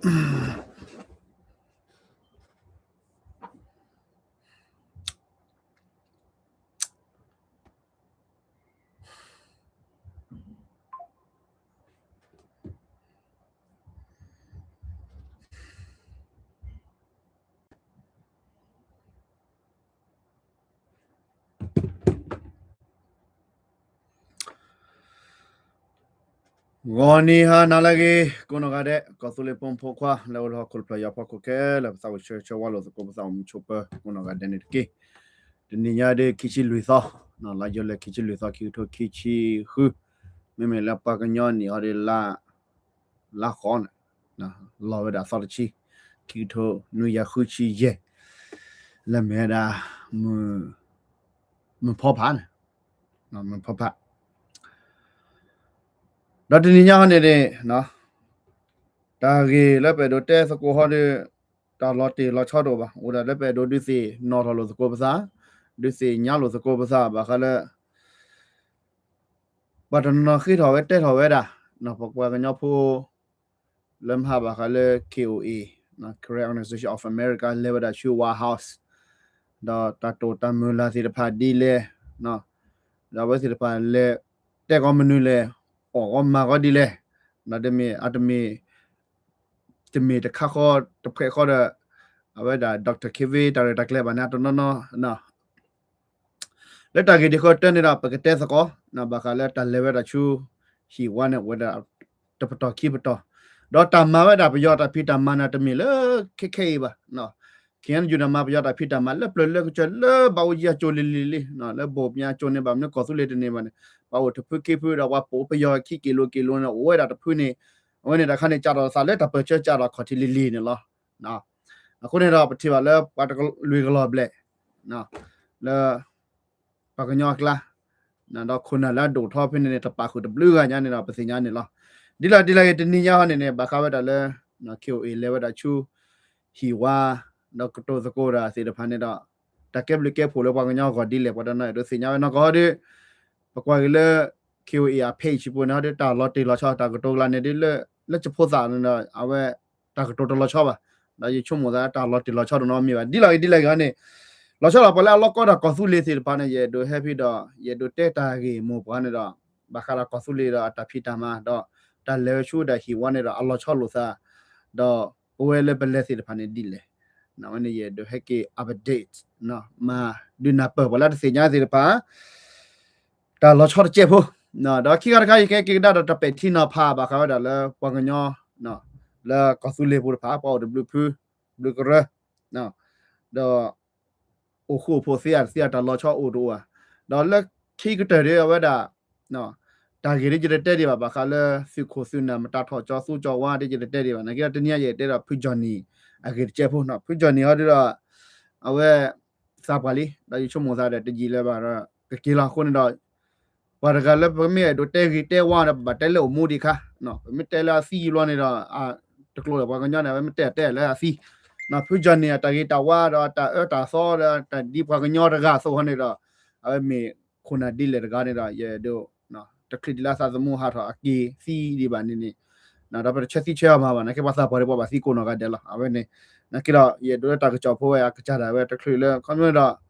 ဂီၤနံၤဟါနၤလၢအဂ့ၤ ကိးနီၢ်ဂၤဒဲး ကီၢ်သူလ့ၤဖိမုၣ်ဖိခွါ လၢအိၣ်လၢဟီၣ်ခိၣ်တဖျၢၣ်ညါဖီခိၣ်ခဲလၢာ် ပသးအိၣ်ဆၢဂ့ၤဆၢဝါလိာ်သကိး ပသးအိၣ်မုာ်ဆိးပၢၤ ကိးနီၢ်ဂၤဒဲးန့ၣ်တက့ၢ်. တနံၤညါဒ်ခံဆံလွံၢ်သီ, လါယူၤလံခံဆံလွံၢ်သီ ခံကထိခံဆံဃု, မ့မ့ၢ်လၢပှၤကညီနံၣ်ဟီဒ် လါဃီန့ၣ် လီၤဝဲဒၣ်သီတဆံ, ခံကထိနွံကယၤဃုဆံယဲၢ်, လၢမ့ၢ်ဝဲဒၣ် မုၢ်ဖီဖးန့ၣ်, မုၢ်ဖီဖး ဒီးတနံၤညါဟီန့ၣ်န့ၣ် တၢ်ဂ့ၢ်လၢပအဲၣ်ဒိးတဲသကိးဟီဒီး တၢ်လီၤတ့ၢ်လီၤဆီတအိၣ်ဘၣ်. အိၣ်ဒၣ်လၢပအဲၣ်ဒိးဒုးသ့ၣ်နီၣ်ထီၣ်လိာ်သကိးပသး, ဒုးသ့ၣ်ညါလိာ်သကိးပသး ဘၣ်ဃးလၢ ပှၤတနီၤနီၤဃ့ထီၣ်ဝဲတဲထီၣ်ဝဲဒၣ် ပပှၤကညီဖိ လၢမဟါဘၣ်ဃးလၢ K O A, Karen Organization of America လဲၤဝဲဒၣ်ဆူ White House ဒီးတၢ်တိာ်တၢ်မုၢ်လၢ်သ့ၣ်တဖၣ်ဒ်လဲၣ်, ဒီးအဝဲသ့ၣ်တဖၣ်လဲၤတဲကီးမနုၤလဲၣ်, အီၣ်ကီးမၤကီးဒ်လဲၣ်, ဒီးတမ့ၢ်အတမ့ၢ် တမ့ၢ်တခါဃီတဖှဲးဃီဒီး အဝဲဒၣ် Doctor Kevin တၢ်ရဲၣ်တၢ်ကျဲၤဘၣ်န့ၣ် အတနီၤနီၤ လၢတၢ်ဂ့ၢ်ဒ်ဃီတၢန့ၣ်ဒီး ပကတဲသကိး ဘၣ်ဃးလၢတၢ်လဲၤဝဲဒၣ်ဆူ ဟံၣ်ဝါန့ၣ် ဝဲဒၣ်တပတီၢ်ခံပတီၢ်, ဒီးတၢ်မၤဝဲဒၣ်ပယီၤတၢ်ဖံးတၢ်မၤန့ၣ် တမ့ၢ်လၢခဲခဲအံၤဘၣ်. ခဲအံၤန့ၣ် ယိၤဒၣ်မၤပယီၤတၢ်ဖံးတၢ်မၤလၢပျၢၤလၢကစၢၢ်လၢဘၣ်အိၣ်ယံၤအကၠိၤလံၤလံၤလံ, လၢဘိၣ်မၠါကၠိၤန့ၣ်ဘၣ်မနုၤကီၢ်သူလ့ၤတန့ၢ်ဘၣ်န့ၣ် ပှၤအိၣ်တဖုက့ၤဖုဒီးပှၤပိာ်ပယီၤခံက့ၤလိၤက့ၤလိၤန့ၣ် အိၣ်ဝဲဒၣ်တဖုန့ၣ်, အဝဲန့ၣ်တခါန့ၣ် ကးထီၣ်သးလၢတၢ်ပၢၢ်ဆၢကးထီၣ်ခီၣ်ထံးလံၤလံၤန့ၣ်လီၤ. အဃိန့ၣ်ဒီး ပထံၣ်ဘၣ်လၢပှၤတကလုာ်ကလီၤဘျဲၣ် လၢ ပှၤကညီအကျါ, ဒီးခိၣ်နၢ်လၢအဒိၣ်ထီဖဲန့ၣ်န့ၣ် တပာ်ဃုာ်တဘျုးဂၤညါန့ၣ်ဒီး ပသ့ၣ်ညါန့ၣ်လီၤ. ဒ်လဲၣ်ဒ်လဲၣ်ဂ့ၤ တနံၤညါဟီန့ၣ်န့ၣ် ဘၣ်ဃးဝဲဒၣ်လၢ K O A လဲၤဝဲဒၣ်ဆူ ဟံၣ်ဝါ ဒီးကတိၤသကိးတၢ်သ့ၣ်တဖၣ်န့ၣ်ဒီး တၢ်ကဲဘျုးကဲဖှိၣ်လၢပှၤကညီအဂီၢ်ဒ်လဲၣ် ပှၤတနီၤအဲၣ်ဒိးသ့ၣ်ညါဝဲနီၢ်ကီၢ်ဟီဒီး ပကွၢ်က့ၤလၢ K O A အ page ပူၤန့ၣ်ဟီဒီး တၢ်လီၤတ့ၢ်လီၤဆီတၢ်ကတိၤကျါန့ၣ်ဒီး လၢ လၢကဖိသၣ်န့ၣ်ဒီး အဝဲ တၢ်ကတိၤတလီၤဆီဘၣ်. ဒီးယဆိကမိၣ်သးတၢ်လီၤတ့ၢ်လီၤဆီတနီၤမ့ၢ်ဘၣ် ဒ်လဲၣ်ဂ့ၤဒ်လဲၣ်ဂ့ၤန့ၣ် လီၤဆီလီၤပှၤလၢအလီၢ်ကီတၢ်ကီၢ်သူလ့ၤသ့ၣ်တဖၣ်န့ၣ် ယအဲၣ်ဒိးဟဲဖဲဒီး ယအဲၣ်ဒိးတဲတၢ်ဂ့ၢ်မိၢ်ပှၢ်န့ၣ်ဒီး ဘၣ်ဃးဒီးကီၢ်သူလ့ၤဒီးအတၢ်ဖံးတၢ်မၤ ဒီးတၢ်လဲၤဝဲဆူဒၣ်ဟံၣ်ဝါန့ၣ်ဒီး အလီၤဆီလိာ်သး ဒီးပဝဲလၢပလဲၤသ့ၣ်တဖၣ်န့ၣ်ဒ်လဲၣ်. အဝဲန့ၣ်ယအဲၣ်ဒိးဟဲက့ၤ update မၤဒုးနၢ်ပၢၢ်ပှၤလၢတသ့ၣ်ညါသ့ၣ်တဖၣ် တၢ်လီၤဆီတစဲးဖိ, ဒီးခံခါတခါ ယကဟဲက့ၤကဒါဒီးတၢ်ပဲာ်ထံနီၤဖးဘၣ်ဃးဝဲဒၣ်လၢပှၤကညီ လၢကီၢ်သူလ့ၤဖိတဖၣ် ပှၤအိၣ်တဘျုးဖု ဘျုးကရၢ ဒီး အိၣ်ဃူအိၣ်ဖိးသ့ဧါတသ့ဧါ တၢ်လီၤဆီအိၣ်တအိၣ်ဧါ, ဒီးလၢခံကတၢၢ်ဒီးအဝဲဒၣ် တၢ်ဂ့ၢ်ဒ်ယတတဲဒံးဘၣ် ဘၣ်ဃးလၢသုးခိၣ်သုးနၢ် မတၤထီၣ်ကၠီသူကၠီဝါဒ်ယတတဲဒံးဘၣ် နာ်က့ဒီးတနံၤအံၤယတဲဒီးဖုကၠီၣ်နံၣ် အဂ့ၢ်တစဲးဖိနီၤ ဖုကၠီၣ်နံၣ်ဟီဒ်ဒီး အဝဲ သးပှၢ်လံ ဒီးယဆိကမိၣ်သးဒီးတယံာ်လၢၤဘၣ်ဒီး ကက့ၤလီၤအဃိန့ၣ်ဒီး ပှၤတဂၤလၢပမ့ၢ်အဲၣ်ဒိးတဲဂ့ၤတဲဝါဒီး ပဘၣ်တဲလၢအိၣ်မူဒံးခါ, ပမ့ၢ်တဲလၢအသံယံၤလီၤန့ၣ်ဒီး တကျိၤဒီးပှၤကညီန့ၣ် အဝဲမ့ၢ်တဲတဲလၢအသံ, ဖုကၠီၣ်နံၣ်အတၢ်ဂ့ၤတၢ်ဝါဒီးအတၢ်အၢတၢ်သီဒီးတၢ်ဒ်ပှၤကညီတဂၤအသိးဟီန့ၣ်ဒီး အဝဲမ့ၢ်ခိၣ်နၢ်ဒ်လဲၣ်တဂၤန့ၣ်ဒီး ယအဲၣ်ဒိး တချုးဒံးလၢအသးသမူဟးထီၣ်အက့ၤသံဒံးဘၣ်န့ၣ်န့ၣ်, ဒီးပတဆၢသံဆၢအီၤမၤဘၣ် နာ်က့ပှၤသးပှၢ်ဒီးပှၤဘၣ်သံကိးနီၢ်ဂၤဒဲးလီၤ အဝဲန့ၣ်, နာ်က့ဒီး ယအဲၣ်ဒိးလၢတၢ်ကစီၣ်ဖိဝဲအကစၢ်ဒၣ်ဝဲတချုးလၢ ခီဖျိဒီး လၢ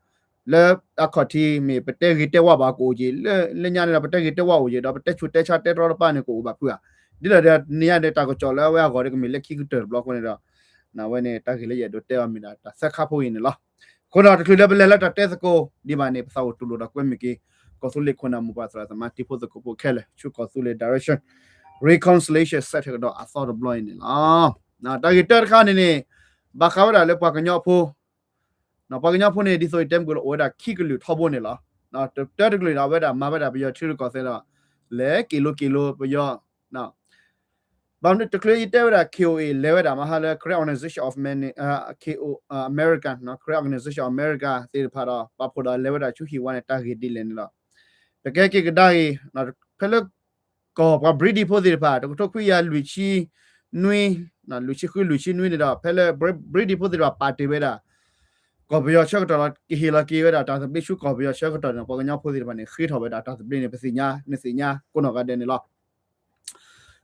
အခီၣ်ထံးမ့ၢ်ပတဲဂ့ၤတဲဝါဘၣ်ကအိၣ်က့ၤ လၢညါန့ၣ်ဒီး ပတဲဂ့ၤတဲဝါအိၣ်က့ၤ ဒီးပတဲဆူးတဲဆါတဲတြီတပါန့ၣ် ကအိၣ်ဘၣ်ဖုဧါ, ဒ်လဲၣ်ဒီး နံၤညါဒီးတၢ်ကစီၣ်လၢအဝဲအဂီၢ်ဒီးကမ့ၢ်လၢခံကတၢၢ်တဘျီအဃိန့ၣ်ဒီး အဝဲန့ၣ် တၢ်ဂ့ၢ်လၢယအဲၣ်ဒိးတဲအီၤမ့ၢ်ဒၣ်တၢ်သၢခါဖိအံၤန့ၣ်လီၤ. အဃိဒီးတချုးလၢပလဲၤလၢတၢ်တဲသကိးဒံးဘၣ်န့ၣ် ပသးအိၣ်တူၢ်လိာ်ဒီးကွဲမုာ်က့ၤ ကီၢ်သူလ့ၤခိၣ်နၢ်မိၢ်ပၢ်သရၣ်သမါတံၤဖိသကိးဖိခဲလၢာ် ဆူကီၢ်သူလ့ၤ Direction Reconciliation Center ဒီးအသီတဘျီအံၤန့ၣ်လီၤ. တၢ်ဂ့ၢ်တၢတခါန့ၣ်န့ၣ် ဘၣ်ဃးဝဲဒၣ်လၢပှၤကညီဖိ ပှၤကညီဖိန့ၣ် ဒ်သိးယတဲမုၢ်ကလီၤ အိၣ်ဝဲဒၣ်ခံကလုာ်ထီဘိန့ၣ်လီၤ. တၢတကလုာ်ဒီး အဝဲဒၣ်မၤဝဲဒၣ်ပယီၤထံရူၢ်ကီၢ်သဲးဒီး လဲၤက့ၤလိၤက့ၤလိၤပယီၤ ဘၣ်မနုၤတချုးယတဲဝဲဒၣ် K O A လဲၤဝဲဒၣ်မဟါလၢ Karen Organization of Mani- K O America Karen Organization of America သ့ၣ်တဖၣ်ဒီး ပာ်ဖှိၣ်ဒီးလဲၤဝဲဒၣ်ဆူဟံၣ်ဝါန့ၣ် တၢ်ဂ့ၢ်ဒ်လဲၣ်န့ၣ်ဒီး ပကဟဲက့ၤကဒါအံၤ ဖဲလၢ ကီၢ်ပှၤ British ဖိသ့ၣ်တဖၣ် တကထိခွံကယၤလွံၢ်ဆံနွံ လွံၢ်ဆံဃု လွံၢ်ဆံနွံန့ၣ်ဒီး ဖဲလၢ British ဖိသ့ၣ်တဖၣ်ပာ်တ့ၢ်ဝဲဒၣ် ကီၢ်ပယီၤဆၢကတီၢ်ဒီး ကဟ့ၣ်လီၤက့ၤဝဲဒၣ်တၢ်သဘျ့ဆူကီၢ်ပယီၤဆၢကတီၢ်န့ၣ် ပှၤကညီဖိသ့ၣ်တဖၣ်န့ၣ် ဃ့ထီၣ်ဝဲဒၣ်တၢ်သဘျ့န့ၣ် ပသ့ၣ်ညါ နသ့ၣ်ညါကိးနီၢ်ဂၤဒဲးန့ၣ်လီၤ.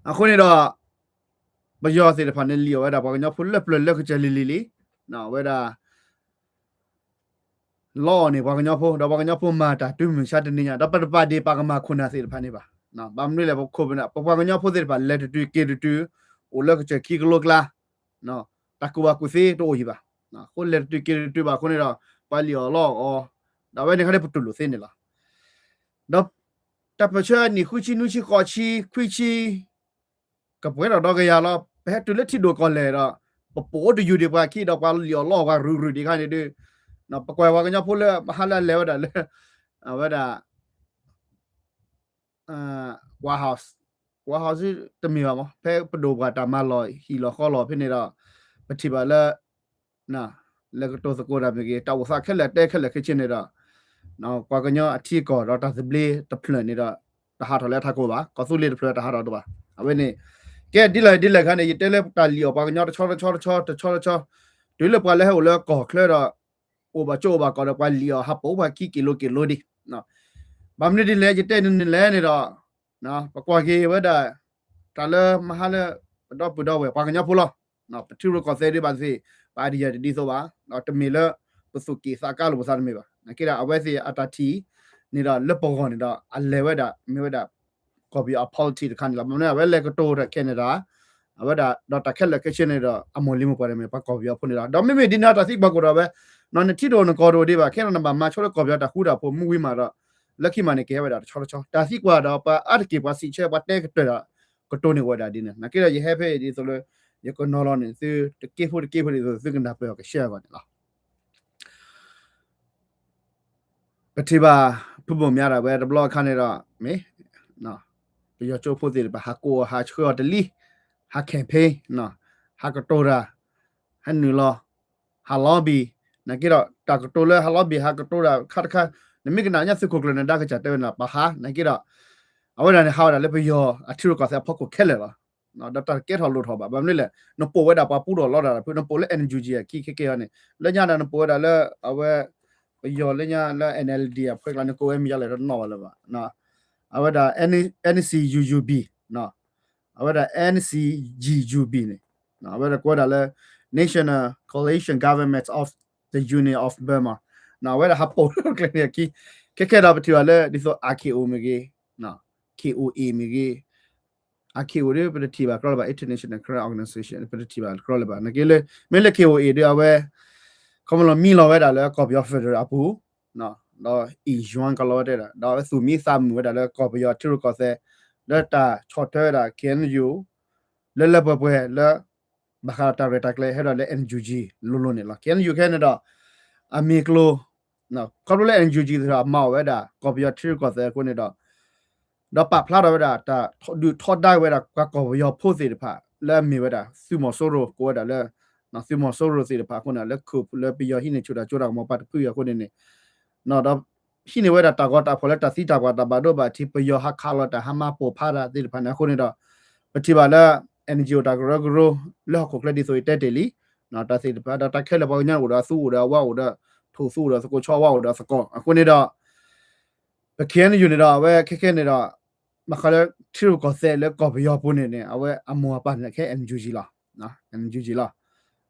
အဃိန့ၣ်ဒီး ပယီၤသ့ၣ်တဖၣ်န့ၣ် လံၣ်အီၣ်ဝဲဒၣ်ပှၤကညီဖိလၢပျၢၤလၢကစၢၢ်လံၤလံၤလံၤ, အဝဲဒၣ် လီအီၣ်န့ၣ်ပှၤကညီဖိ ဒီးပှၤကညီဖိမၤတၢ်တုၤမုၢ်ဆါတနံၤညါ ဒီးပတပာ်ဒ့ၣ်ပာ်ကမၣ်ခိၣ်နၢ်သ့ၣ်တဖၣ်န့ၣ်ဘၣ်. ဘၣ်မနုၤလဲၣ် ပခိၣ်ပနၢ် ပပှၤကညီဖိသ့ၣ်တဖၣ် လဲၤတတုၤက့ၤတတုၤ အိၣ်လၢကစၢၢ်ခံကလိကျါ တၢ်ကူၣ်ဘၣ်ကူၣ်သ့တအိၣ်အံၤဘၣ်. အဃိလဲၤတတုၤက့ၤတတုၤဘၣ်အဃိန့ၣ်ဒီး ပှၤလံၣ်အီၣ်လီအီၣ်အီၤ ဒီးအဝဲန့ၣ်ခါန့ၣ်ပတူၢ်လိာ်သ့န့ၣ်လီၤ. ဒီးတၢ်ပၢၢ်ဆၢနံၣ်ဃုဆံ နွံဆံ ဃိးဆံ ခွံဆံ ကပှဲၤထီၣ်ဒီကယၤလီၤ ပဟဲတုၤလၢထံဒိၣ်ကီၢ်လဲၢ်ဒီး ပပိာ်အိၣ်တယုၢ်ဒံးပှၤခံဒီးပှၤလံၣ်အီၣ်လီအီၣ်ပှၤရုၢ်ရုၢ်ဒံးခါန့ၣ်ဒုး ပကွၢ်ပှၤကညီဖိလၢမဟါလၢအလဲၤဝဲဒၣ်လၢ အဝဲဒၣ် White House, White House တမ့ၢ်ဘၣ်မး ဖဲပဒိၣ်ပှၢ်တၢ်မၤလီၢ်ဟံၣ်လီၢ်ဃီလီၢ်ဖဲန့ၣ်ဒီး ပထံၣ်ဘၣ်လၢ လဲၤကတိၤသကိးတၢ်မ့ၢ်ဂ့ၤ တၢ်အိၣ်သးခဲလၢာ်တဲခဲလၢာ်ခဲဆ့န့ၣ်ဒီး ပှၤကညီအထံအကီၢ်ဒီးတၢ်သဘျ့တဖျၢၣ်န့ၣ်ဒီး တဟးထီၣ်လၢအထးခိၣ်ဘၣ် ကီၢ်သူလ့ၤတဖျၢၣ်တဟးထီၣ်တဘၣ် အဝဲန့ၣ် ကဲဒ်လဲၣ်ဒ်လဲၣ်ခါန့ၣ် ယတဲလၢတၢ်လံၣ်အီၣ်ပှၤကညီတဆီတဆီတဆီတဆီတဆီ တုၤလၢပှၤလၢဟဲအိၣ်လၢကီၢ်ချၢဒီး အိၣ်ဘၣ်ကၠိအိၣ်ဘၣ်ကီၢ်ဒီးပှၤလံၣ်အီၣ်ဟးပိာ်ပှၤခံက့ၣ်လိက့ၣ်လိဒံး ဘၣ်မနုၤဒ်လဲၣ် ယတဲန့ၣ်လဲၣ်န့ၣ်ဒီး ပကွၢ်က့ၤဝဲဒၣ် တၢ်လၢမဟါလၢ ပဒီပုၢ်ဒီဝဲၢ်ပှၤကညီဖိလီၤ. ပထံရူၢ်ကီၢ်သဲးဒ်ဘၣ်သ့ၣ် ပအဒံယၤတဒ်သိးဘၣ် ဒီးတမ့ၢ်လၢ ပသူၣ်က့ၣ်သးကါလိာ်ပသးတမ့ၢ်ဘၣ် နာ်က့ဒီး အဝဲသ့ၣ်အတၢ်ထံၣ်န့ၣ်ဒီး လၢပဂီၢ်န့ၣ်ဒီး အလဲၤဝဲဒၣ် မ့ၢ်ဝဲဒၣ် ကီၢ်ပယီၤအ policy တခါန့ၣ်လီၤ. မ့ၢ်မနုၤအဝဲလဲၤကတိၤတၢ်ခဲန့ၣ်ဒီး အဝဲဒၣ် ဒီးတၢ်ခဲလၢာ်ခဲဆ့န့ၣ်ဒီး အမိၢ်လံၤမိၢ်ပှၢ်န့ၣ်မ့ၢ်ပှၤကီၢ်ပယီၤဖိန့ၣ်လီၤ. ဒီးမ့မ့ၢ်ဒ်န့ၣ်တၢ်သံကွၢ်ကီးဒီးဝဲ နထံၣ်တအိၣ်နကီၢ်တအိၣ်ဒံးဘၣ် ခဲဒီးနဘၣ်မၤဆိလၢကီၢ်ပယီၤတၢ်ဃူတၢ်ဖိးမူဝံၤမးဒီး လၢခံမးန့ၣ် ကဟဲဝဲဒၣ်တဆီတဆီ တၢ်သံကွၢ်ဒီးပှၤအါတက့ၢ်ပှၤစံးဆၢပှၤတဲကတၢၢ်ဒီး ကတိၤန့ၢ်ဝဲဒၣ်ဒ်န့ၣ် နာ်က့ဒီးယဟဲဖဲအံၤဒ်သိးလၢ ယကနီၤလီၤန့ၣ် သုတက့ဖိတက့ဖိဒ်သိးသုကနၢ်ပၢၢ်အီၤကရှဲအဂီၢ်န့ၣ်လီၤ. ပထံၣ်ဘၣ် ဖုဘိၣ်မၠါဒၣ်ဝဲတဘျီအခါန့ၣ်ဒီး မ့ၢ် ပယီၤကၠိဖိသ့ၣ်တဖၣ် ဟးကိးအီၤ ဟးဆှၢအီၤတလံ ဟး campaign ဟးကတိၤတၢ် ဟးနုာ်လီၤ ဟး lobby နာ်က့ဒီး တၢ်ကတိၤလၢဟး lobby ဟးကတိၤတၢ်ခါတခါ နမ့ၢ်ကနၣ်ညါသုးခိၣ်ကျၢၢ်န့ၣ် ဒါကစၢ်တဲဝဲန့ၣ် ပဟး နာ်က့ဒီး အဝဲဒၣ်န့ၣ် ဟးဝဲဒၣ်လၢပယီၤအထံရူၢ်ကီၢ်သဲးအဖီခိၣ်ခဲလၢာ်လီၤ. ဒီးတၢ်တကဲထီၣ်လိၣ်ထီၣ်ဘၣ် ဘၣ်မနုၤလဲၣ် နပိာ်ဝဲဒၣ်ပှၤပူထီၣ်လီတၢ်ဒီးဖု နပိာ်လၢ NUG အခံခဲကဲအံၤန့ၣ် လၢညါဒီးနပိာ်ဝဲဒၣ်လၢ အဝဲ ပယီၤလၢညါလၢ NLD အဖှဲကျါန့ၣ် ကိးဝဲမံၤယါလဲၣ်တနီၣ်ဘၣ်လၢၤဘၣ် အဝဲဒၣ် NCUUB အဝဲဒၣ် NCGUB န့ၣ် အဝဲဒၣ်ကိးဝဲဒၣ်လၢ National Coalition Government of the Union of Burma အဝဲဒၣ်ဟးပိာ်လၢကျဲန့ၣ်အခံ ခဲခဲဒီးပထံၣ်ဘၣ်လၢ ဒ်သိး RKO မ့ၢ်ဂ့ၤ KOA မ့ၢ်ဂ့ၤ RKO ဒီး ပတထံၣ်ဘၣ်ကြီလၢၤဘၣ် International Karen Organization ပတထံၣ်ဘၣ်ကြီလၢၤဘၣ် နာ်က့လၢ မ့ၢ်လၢ KOA ဒီး အဝဲ ခီမ့ၢ်လီၤမံလီၤဝဲဒၣ်လၢကီၢ်ပယီၤ federal အပူၤ ဒီး အံၣ်ယွၤကလီၤဝဲတဲဒၣ် ဒီးအဝဲသူၣ်မံသးမုာ်ဝဲဒၣ်လၢကီၢ်ပယီၤထံရူၢ်ကီၢ်သဲး လၢတၢ်ဆီၣ်ထွဲဝဲဒၣ် KNU လၢလၢပှဲၤပှဲၤလၢ ဘၣ်ဃးဒီးတၢ်ရဲၣ်တၢ်ကျဲၤဟဲဒီးလၢ NUG လိၤလိၤန့ၣ်လီၤ. KNU ခဲန့ၣ်ဒီး အမ့ၢ်ကျိၤ ခီဖျိလၢ NUG သ့ၣ်တဖၣ်မၤအီၣ်ဝဲဒၣ် ကီၢ်ပယီၤထံရူၢ်ကီၢ်သဲးအဃိန့ၣ်ဒီး ဒီးပာ်ဖျါထီၣ်ဝဲဒၣ် တၢ်ဒုးထီဒါဝဲဒၣ် ပှၤကီၢ်ပယီၤဖိသ့ၣ်တဖၣ် လၢအမ့ၢ်ဝဲဒၣ် သုးမီၤစိရိၤ ကိးဝဲဒၣ်လၢ သုးမီၤစိရိၤသ့ၣ်တဖၣ်အဃိန့ၣ် လၢခိၣ်လၢပယီၤဟံးန့ၢ်ဆူၣ်တၢ်ကၠိတၢ်ကမီၤပှၤတဖုအံၤအဃိန့ၣ်န့ၣ် ဒီးဟံးန့ၢ်ဝဲဒၣ်တၢ်ဂီၤတၢ်ဖီၣ်လၢတၢ်သံတၢ်ပှၢ်တၢ်ဘၣ်ဒိဘၣ်ထံး ပယီၤဟးခးလီၤတၢ်ဟးမၤပိာ်ဖးတၢ်သ့ၣ်တဖၣ်န့ၣ်အဃိန့ၣ်ဒီး ပထံၣ်ဘၣ်လၢ NUG အိၣ်တၢ်ကရၢကရိ လၢဟီၣ်ခိၣ်ချၢဒ်သိးယတဲတ့ၢ်လံ တၢ်သ့ၣ်တဖၣ် ဒီးတၢ်ခဲလၢာ်ပှၤကညီအိၣ်ဒီးအသူအိၣ်ဒီးအဝါအိၣ်ဒီး ထိၣ်သူအိၣ်ဒီးသကိးဆီဝါအိၣ်ဒီးသကိး အဃိန့ၣ်ဒီး ပ KNU န့ၣ်ဒီး အဝဲခဲခဲန့ၣ်ဒီး ဘၣ်ဃးလၢထံရူၢ်ကီၢ်သဲးလၢကီၢ်ပယီၤပူၤန့ၣ်န့ၣ် အဝဲအမိၢ်အပၢ်န့ၣ် ခဲ NUG လီၤ NUG လီၤ.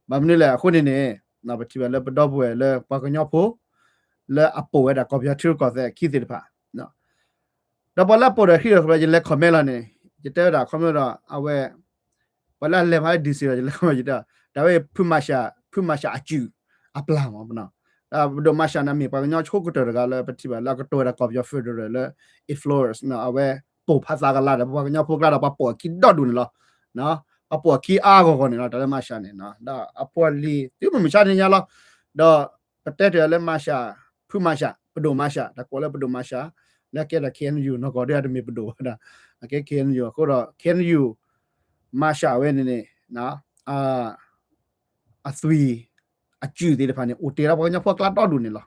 ဘၣ်မနုၤလဲၣ် အဃိန့ၣ်န့ၣ် ပထံၣ်ဘၣ်လၢပဒီပုၢ်ဝဲၢ် လၢပှၤကညီဖိ လၢအပိာ်ဝဲဒၣ်ကီၢ်ပယီၤထံရူၢ်ကီၢ်သဲးအခံသ့ၣ်တဖၣ် ဒီးပှၤလၢအပိာ်ဒီးဟံၣ်ဒီး ယလဲၤ comment လီၤန့ၣ် ယတဲဝဲဒၣ် comment ဒီး အဝဲ ပှၤလၢအလဲၤမၤ DC ဒီး ယလဲၤ comment ယတဲ တၢ်ဝဲ ဖုမၤရှး ဖုမၤရှးအစုၣ်အပျၢ်မး ပဒိၣ်မၤရှးန့ၣ် မ့ၢ်ပှၤကညီဆိကတၢၢ်တဂၤလၢပထံၣ်ဘၣ်လၢအကတိၤဝဲဒၣ်ကီၢ်ပယီၤ federal လၢ influence အဝဲပိာ်ဖးသးကလၤဒီး ပှၤကညီဖိကျါဒီး ပှၤပိာ်အခံဒီဒူၣ်န့ၣ်လီၤ. ပှၤပိာ်အခံအါအါဂီၢ်ဂီၢ်န့ၣ်လီၤ တၢ်လၢမၤရှးန့ၣ် ဒီးအပှၤလံၤ တုၤမုၢ်မဆါတနံၤညါလီၤ. ဒီးပတဲတ့ၢ်လၢမၤရှး ဖုမၤရှး ပဒိၣ်မၤရှး တၢ်ကိးလၢပဒိၣ်မၤရှး လၢအကဲဒၣ် KNU နီၢ်ကီၢ်ဒ်အတမ့ၢ်ပဒိၣ်ဝဲဒၣ် အကဲ KNU အဃိဒီး KNU မၤရှးဝဲန့ၣ်န့ၣ် အသွံၣ် အစုၣ်သ့ၣ်တဖၣ်န့ၣ် အိၣ်တ့ၢ်ဒီးပှၤကညီဖိအကျါဒီဒူၣ်န့ၣ်လီၤ.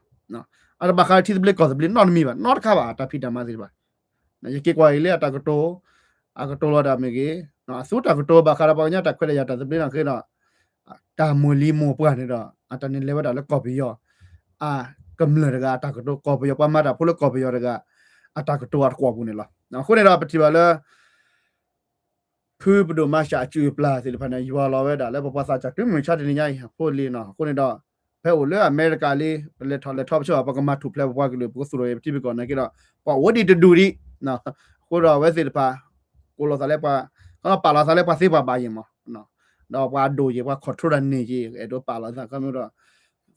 အတဘၣ်ဃးဒီးထံသဘျ့ကီၢ်သဘျ့နီတမံၤဘၣ် နီတခါဘၣ် တၢ်ဖံးတၢ်မၤသ့ၣ်တဖၣ် ယက့ၤကွၢ်အံၤလၢအတၢ်ကတိၤ အကတိၤလီၤတၢ်မ့ၢ်ဂ့ၤ အသူတၢ်ကတိၤဘၣ်ဃးဒီးပှၤကညီတၢ်ခွဲးတၢ်ယာ်တၢ်သဘျ့နီၣ်ဂံၢ်ဒီး တၢ်မိၢ်လံၤမိၢ်ပှၢ်န့ၣ်ဒီး အတၢ်န့ၣ်လဲၤဝဲဒၣ်လၢကီၢ်ပယီၤ အကမျၢၢ်တဂၤအတၢ်ကတိၤ ကီၢ်ပယီၤပှၤမၤတၢ်ဖိလၢကီၢ်ပယီၤတဂၤ အတၢ်ကတိၤအတကွီၢ်ပူၤန့ၣ်လီၤ. အဃိန့ၣ်ဒီးပထံၣ်ဘၣ်လၢ ဖုပဒိၣ်မၤစၢၤအစုၣ်အပျၢ်သ့ၣ်တဖၣ်န့ၣ် ယွၤလီၤဝဲဒၣ်လၢပပှၤသးစၢ်တုၤမုၢ်မဆါတနံၤညါအံၤအဖိလံနီၤ. အဃိန့ၣ်ဒီး ဖဲအိၣ်လၢအမဲရကၤလံ ပလဲၤထီၣ်လဲၤထီပဆိ ပကမၤထူၣ်ဖျဲးပပှၤကလုာ် ပကသူၣ်ထီၣ်က့ၤပထံပကီၢ်နာ်က့ဒီး ပှၤအိၣ်ဒံးတဒူၣ်ဒံး အဃိဒီးအဝဲသ့ၣ်တဖၣ် ကိးလီၤသးလၢပှၤ ပာ်လီၤသးလၢပှၤသ့ပှၤဘၣ်ယံၤမး ဒီးပှၤအဒိၣ်ယံၤ ပှၤ control တၢ်န့ၢ်က့ၤ အဲၣ်ဒိးပာ်လီၤသးခီမ့ၢ်ဒီး